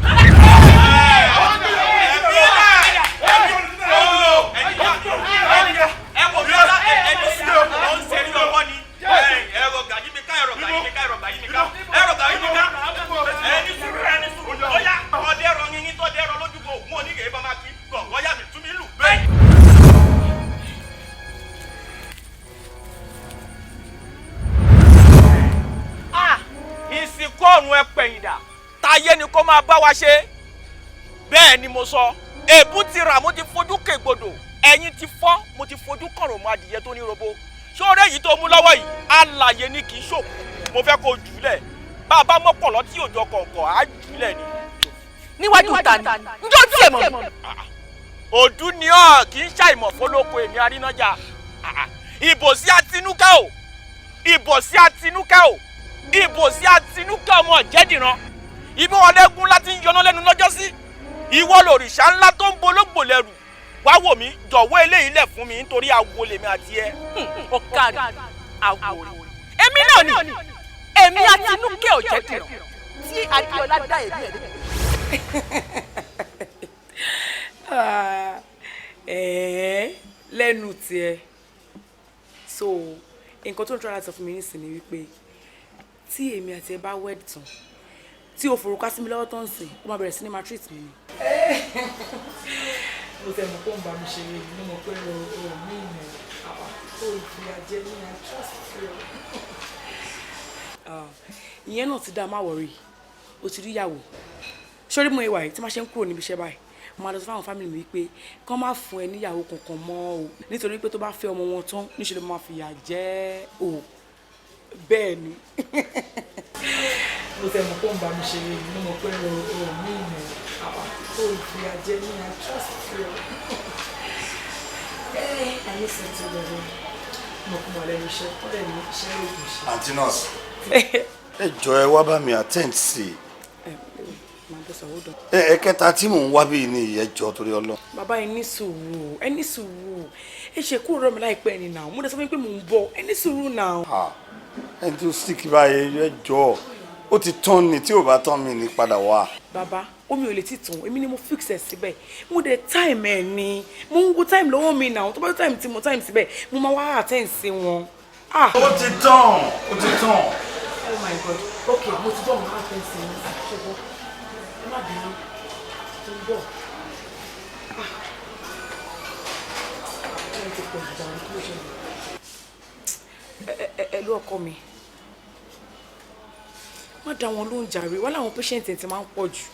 Ìsìnkú ọ̀run ẹ pẹ̀yìndà, táyé ni kó máa bá wa ṣe. Bẹ́ẹ̀ ni mo sọ. Èbú ti rà, mo ti fojú kègbodò. Ẹ̀yin ti fọ́, mo ti fojú kànrò mọ́ adìyẹ tó ní robo. Sóòrè yìí tó mú lọ́wọ́ yìí, alàyè ni kì í ṣòkú. Mo fẹ́ kó jù ú lẹ̀. Bá a bá mọ́pọ̀lọ́ tí òjò kọ̀ọ̀kan á jù ú lẹ̀ ni. Níwájú ta ni? Njó tiẹ̀ mọ̀ mi. Òdú ni ọ́, kì í ṣàìmọ̀ fọlọ́kọ èmi arínájà. Ìbò sí Àtinúkẹ́ o, ìbò sí Àtinúkẹ́ o, ìbò sí Àtinúkẹ́ ọmọ Ọ̀jẹ̀dìran. Ibi wọn lẹ́gùn láti ń yọná lẹ́nu lọ́jọ́ sí. Ìwọ lòrìṣà ńlá tó ń bológbò lẹ́rù. Wá wò mí, jọ̀wọ́ eléyìí lẹ̀ fún mi nítorí awo lèmi àti ẹ. Ọ̀kadì àwòrán. Èmi náà ni èmi Àtinúkẹ́ Ọ̀jẹ̀dìran tí Adéọlá dá èmi ẹ̀ lẹ́nu. Ẹ̀ẹ́, lẹ́nu tiẹ̀. So nǹkan tó ń tọ́ láti sọ fún mi nísìnyí ni wípé tí èmi àti ẹ bá wed tán, tí o forúkọ sí mi lọ́wọ́ tó ń sìn, ó máa bẹ̀rẹ̀ sí ní máa treat mi ni. Mo tẹ̀ mọ̀ pé òun bá mi ṣeré ni, mo mọ̀ pé o ò mí ìmọ̀ o ìfìyà jẹ mí. I trust you. Ìyẹn náà ti dá, má worry. O ti rí ìyàwó sórí mo ìwà yìí tí máa ṣe ń kúrò níbi iṣẹ́ báyìí, mo máa lọ sọ fáwọn family mi wípé kán má fún ẹ níyàwó kankan mọ́ o, nítorí pé tó bá fẹ́ ọmọ wọn tán, níṣẹ́ ló máa fìyà jẹ o. Bẹ́ẹ̀ ni. Mo tẹ̀ mọ̀ pé òun bá mi ṣeré ni, mo mọ̀ pé o ò mí ìmọ̀ o ìfìyà jẹ mí. I trust you. Ẹ ayé sì ti bẹ̀rẹ̀, mo kún mọ̀ lẹ́nu iṣẹ́ ó dẹ̀ ní iṣẹ́ òògùn ṣe. Àǹtí nọ́ọ̀sì, ẹ jọ, ẹ wá bá mi attend sí i. Màá bẹ sọ̀rọ̀ dán. Ẹ ẹ̀kẹta tí mò ń wá bíi ní ìyẹjọ torí Ọlọ́run. Bàbá, ẹ ní sùúrù, ẹ ní sùúrù. Ẹ ṣe kúrò rọ mi láìpẹ́ ni náà. Mo dẹ̀ sọ fún yín pé mò ń bọ̀. Ẹ ní sùúrù náà. Ẹni tó sick báyìí, ẹ jọ, ó ti tán ni, tí ò bá tán mi ní padà wá. Bàbá, omi ò lè ti tàn. Èmi ni mo fix ẹ síbẹ̀. Mo dẹ̀ time ẹ ni, mo ń wo time lọ́wọ́ mi náà. Tó bá tó time tí mo time síbẹ̀, mo máa wá attend sí wọn. Ó ti tán, ó ti tán. Oh my God. Ok, mo ti bọ̀, mo máa attend sí wọn. Ṣùgbọ́n ẹ má bínú, tó ń bọ̀. Ẹ ti pọ̀ jù dáhùn, kí ló ṣẹlẹ̀? Ẹ ẹ lú ọkọ mi, má dá wọn lóhùn jàre. Wọn láwọn patient ẹ ti máa ń pọ̀ jù.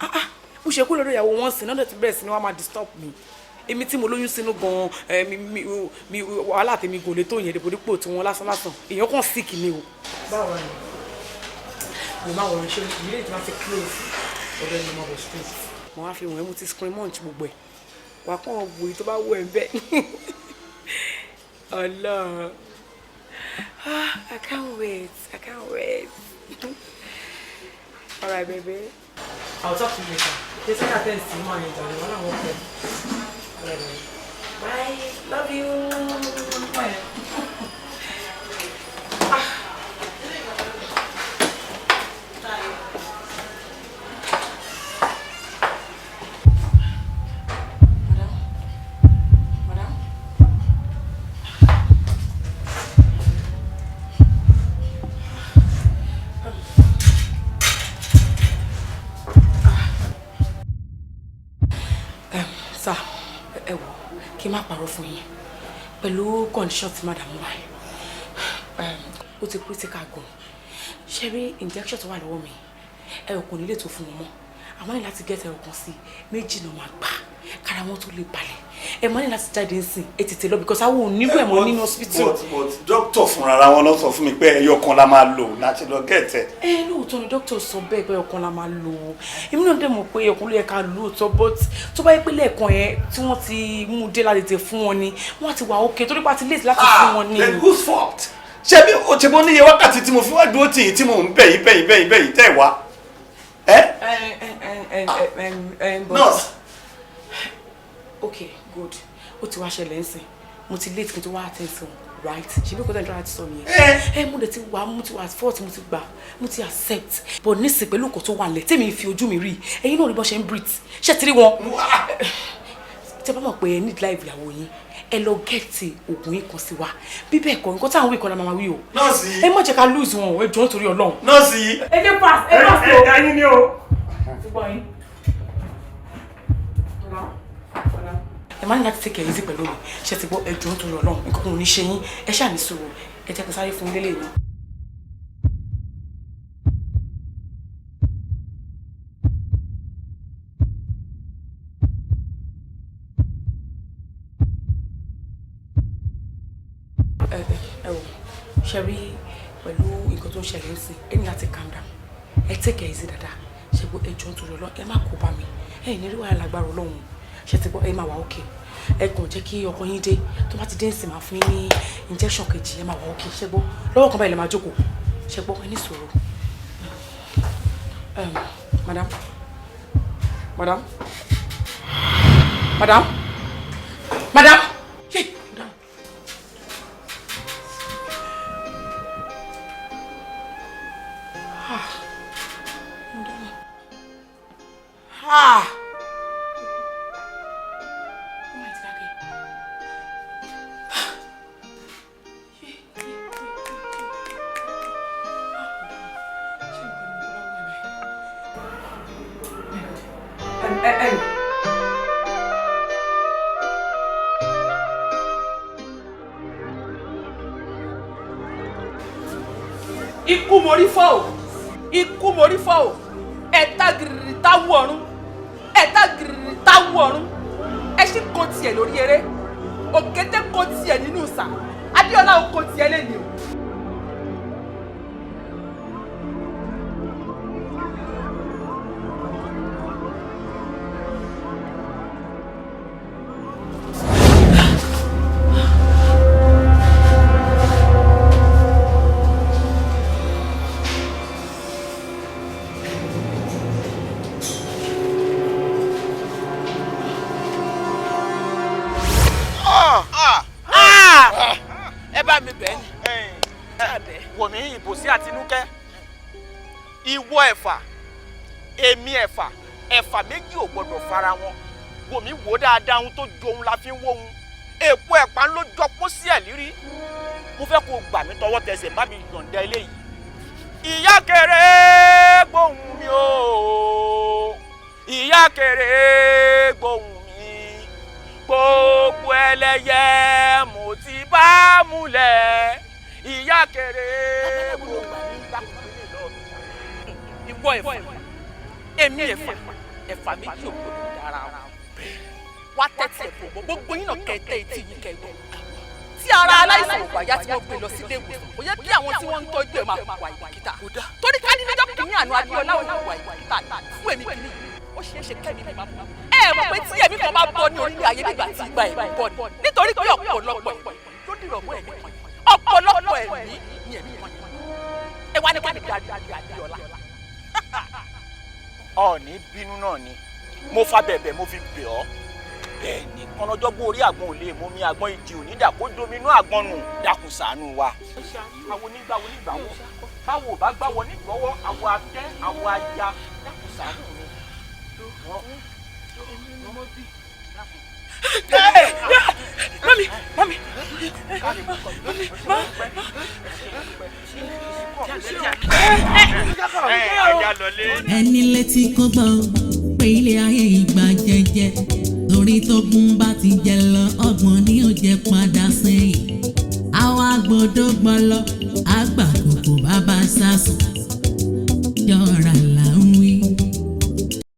Ah ah, bó ṣe kú lọ́dọ̀ ìyàwó wọn sí náà ti bẹ̀rẹ̀ sí ni wọ́n máa disturb mi. Èmi tí mo lóyún sínú gan-an, mi wàhálà tèmi gò lè tó yẹn dèpòdípò tí wọ́n lásán lásán. Èèyàn kàn sick ni o. Báwo ni? Mo máa wọ̀rọ̀ ṣé ilé ìtura ti close ọ̀dọ̀ ẹni mo bọ̀ straight. Mo wá fi wọ̀n ẹ́, mo ti screen munch gbogbo ẹ̀. Wà á kàn wò yìí tó bá wù ẹ́ bẹ́ẹ̀. Ọlọ́run. Ah, I can't wait. I can't wait. All right, baby. I'll talk to you later. Just take attention to my darling. Wọ́n náà wọ́n pẹ̀. All right, baby. Bye. Love you. Bye. Madam? Sir, ẹ wò, kí n má parọ́ fún yín pẹ̀lú condition tí madam wà yìí, ó ti critical gan. Ṣe rí injection tó wà lọ́wọ́ mi, ẹ ò kò ní lè tó fún wọn mọ́. Àwọn ní láti get ẹ̀rọ kan sí méjì náà máa gbà kára wọn tó lè balẹ̀. Ẹ máa ní láti jáde nsìn, ẹ tètè lọ because àwọn ò nílò ẹ̀ mọ́ nínú hospital. But doctor fúnra ra wọn lọ sọ fún mi pé ẹyọ kan la máa lò láti lọ gẹ̀ẹ́tẹ̀. Ẹ lóòótọ́ ni dókítà sọ bẹ́ẹ̀ pé ọ̀kan la máa lò ó. Èmi náà dẹ̀ mọ̀ pé ọ̀kan ló yẹ ká lò ó tọ́, but tó bá yẹ pé lẹ́ẹ̀kan yẹn tí wọ́n ti mú un dé láti tètè fún wọn ni wọ́n á ti wà okay, torí pa ti late láti fún wọn ni. Then whose fault? Ṣé bí o ṣe mọ níye wákàtí tí mo fi wá dúró tì yín tí mò ń bẹ̀ yín bẹ̀ yín bẹ̀ yín bẹ̀ yín tẹ̀ wá? Nurse. Okay, good. Ó ti wá ṣẹlẹ̀ ń sìn, mo ti late kí n tó wá attend sí wọn, right? Ṣe bí kò tẹ́ ń tọ́ láti sọ nìyẹn? Ẹ mo dẹ̀ ti wà, mo ti wà at fault, mo ti gbà, mo ti accept, but nísìn pẹ̀lú nǹkan tó wà lẹ̀ tèmi fi ojú mi rí, ẹ̀yin náà rí bọ́n ṣe ń breathe, ṣé ti rí wọn? Tẹ bá mọ̀ pé ẹ need life ìyàwó yín, ẹ lọ gẹ̀ẹ́tì oògùn yín kan sí wa. Bí bẹ́ẹ̀ kọ́, nǹkan táwọn wí kan la máa wí o. Nọ́ọ̀sì. Ẹ má jẹ́ ká lose wọn o, ẹ jọ̀ọ́ nítorí Ọlọ́run. Nọ́ọ̀sì. Ẹ jẹ́ pass, ẹ pass o. Ẹyin ni o. Ti gbọ́ yín. Ẹ má ní láti take it easy pẹ̀lú mi, ṣe ti gbọ́? Ẹ jọ̀ọ́ nítorí Ọlọ́run, nǹkan kan ò ní ṣe yín, ẹ ṣáà ní sùúrù, ẹ jẹ́ kí n sáré fún yín lélẹ̀ náà. Ẹ ẹ wò, ṣe rí pẹ̀lú nǹkan tó ń ṣẹlẹ̀ ń sìn, ẹ ní láti calm down, ẹ take it easy dáadáa, ṣe gbọ́? Ẹ jọ̀ọ́ nítorí Ọlọ́run, ẹ má kó bá mi, ẹ ní rí wàhálà lágbára Ọlọ́run, ṣe ti gbọ́? Ẹ máa wà okay. Ẹ kàn jẹ́ kí ọkọ yín dé, tó bá ti dé ǹsìn máa fún yín ní injection kejì, ẹ máa wà okay, ṣe gbọ́? Lọ́wọ́ kan báyìí lè máa jókòó, ṣe gbọ́? Ẹ ní sùúrù. Madam, madam, madam, madam. Yé, madam. Ah, madam. Ah. Ikú morí fọ́ o, ikú morí fọ́ o, ẹ̀ta gìrìrì táwù ọ̀run, ẹ̀ta gìrìrì táwù ọ̀run. Ẹṣin kan tiẹ̀ lórí eré, òkété kan tiẹ̀ nínú ìsà, Adéọlá ò kan tiẹ̀ lẹ́nu o. Ẹ bá mi bẹ̀ ni. Wò mí, ìbòsí àtinúkẹ́, ìwọ ẹ̀fà, èmi ẹ̀fà, ẹ̀fà méjì ò gbọ́dọ̀ fara wọn. Wò mí, wò dáadáa, ohun tó ju ohun la fi ń wó ohun. Èpo ẹ̀pà ló jọ pọ́n sí ẹ̀ lírí. Mo fẹ́ kó gbà mí tọwọ́ tẹsẹ̀, bá mi yọ̀ǹda eléyìí. Ìyá kéré gbóhùn mi o, ìyá kéré gbóhùn mi, gbogbo ẹlẹ́yẹ mo ti bá múlẹ̀, ìyá kéré gbóhùn mi. Ìwọ ẹ̀fà, èmi ẹ̀fà, ẹ̀fà méjì ò gbọdọ̀ dára o. Wá tẹ́tí ẹ̀fọ́ gbọ́, gbogbo yín náà kẹ́tẹ́ etí yín kẹ́gbọ́. Tí ara aláìsàn ò bá yá tí wọ́n gbé lọ sílé ìwòsàn, kò yẹ kí àwọn tí wọ́n ń tọ́jú ẹ̀ máa hùwà ìbìkítà. Torí ká ní lọ́jọ́ kìíní àná Adéọlá ò hùwà ìbìkítà fún èmi kìíní, ó ṣeé ṣe kẹ́mi mi máa bọ̀. Ẹ mọ̀ pé tí ẹ̀mí kan bá bọ́ ní orílẹ̀ ayé nígbà tí ìgbà ẹ̀mí bọ́ ni, nítorí pé ọ̀pọ̀lọpọ̀ ẹ̀mí ló dìrọ̀ mọ́ ẹ̀mí kan yìí. Ọ̀pọ̀lọpọ̀ ẹ̀mí ni ẹ̀mí kan yìí. Ẹ wá ní kẹ́mi darí Adéọlá. Ọ̀ọ́ni bínú náà ni mo fa bẹ̀bẹ̀, mo fi bẹ̀ ọ́. Bẹ́ẹ̀ ni kọ́nọ́jọ́gbọ́n orí àgbọn ò lè mú mi àgbọn ìjì ò ní dà kó dominú àgbọn nù. Dákun, ṣàánú wa. Àwọn onígbàwọ nígbàwọ, báwo ò bá gbàwọ nígbọwọ, àwọ atẹ àwọ aya. Dákun, ṣàánú mi. Mami, mami, mami, ma. Ẹni létí kó gbọ́ pé ilé ayé ìgbà jẹ́jẹ́, torí tógun bá ti jẹ lọ, ọgbọ̀n ni ó jẹ padà sẹ́yìn. Àwa gbọ́dọ̀ gbọ́ lọ àgbà kòkò bàbá sásùn jọra là ń wí.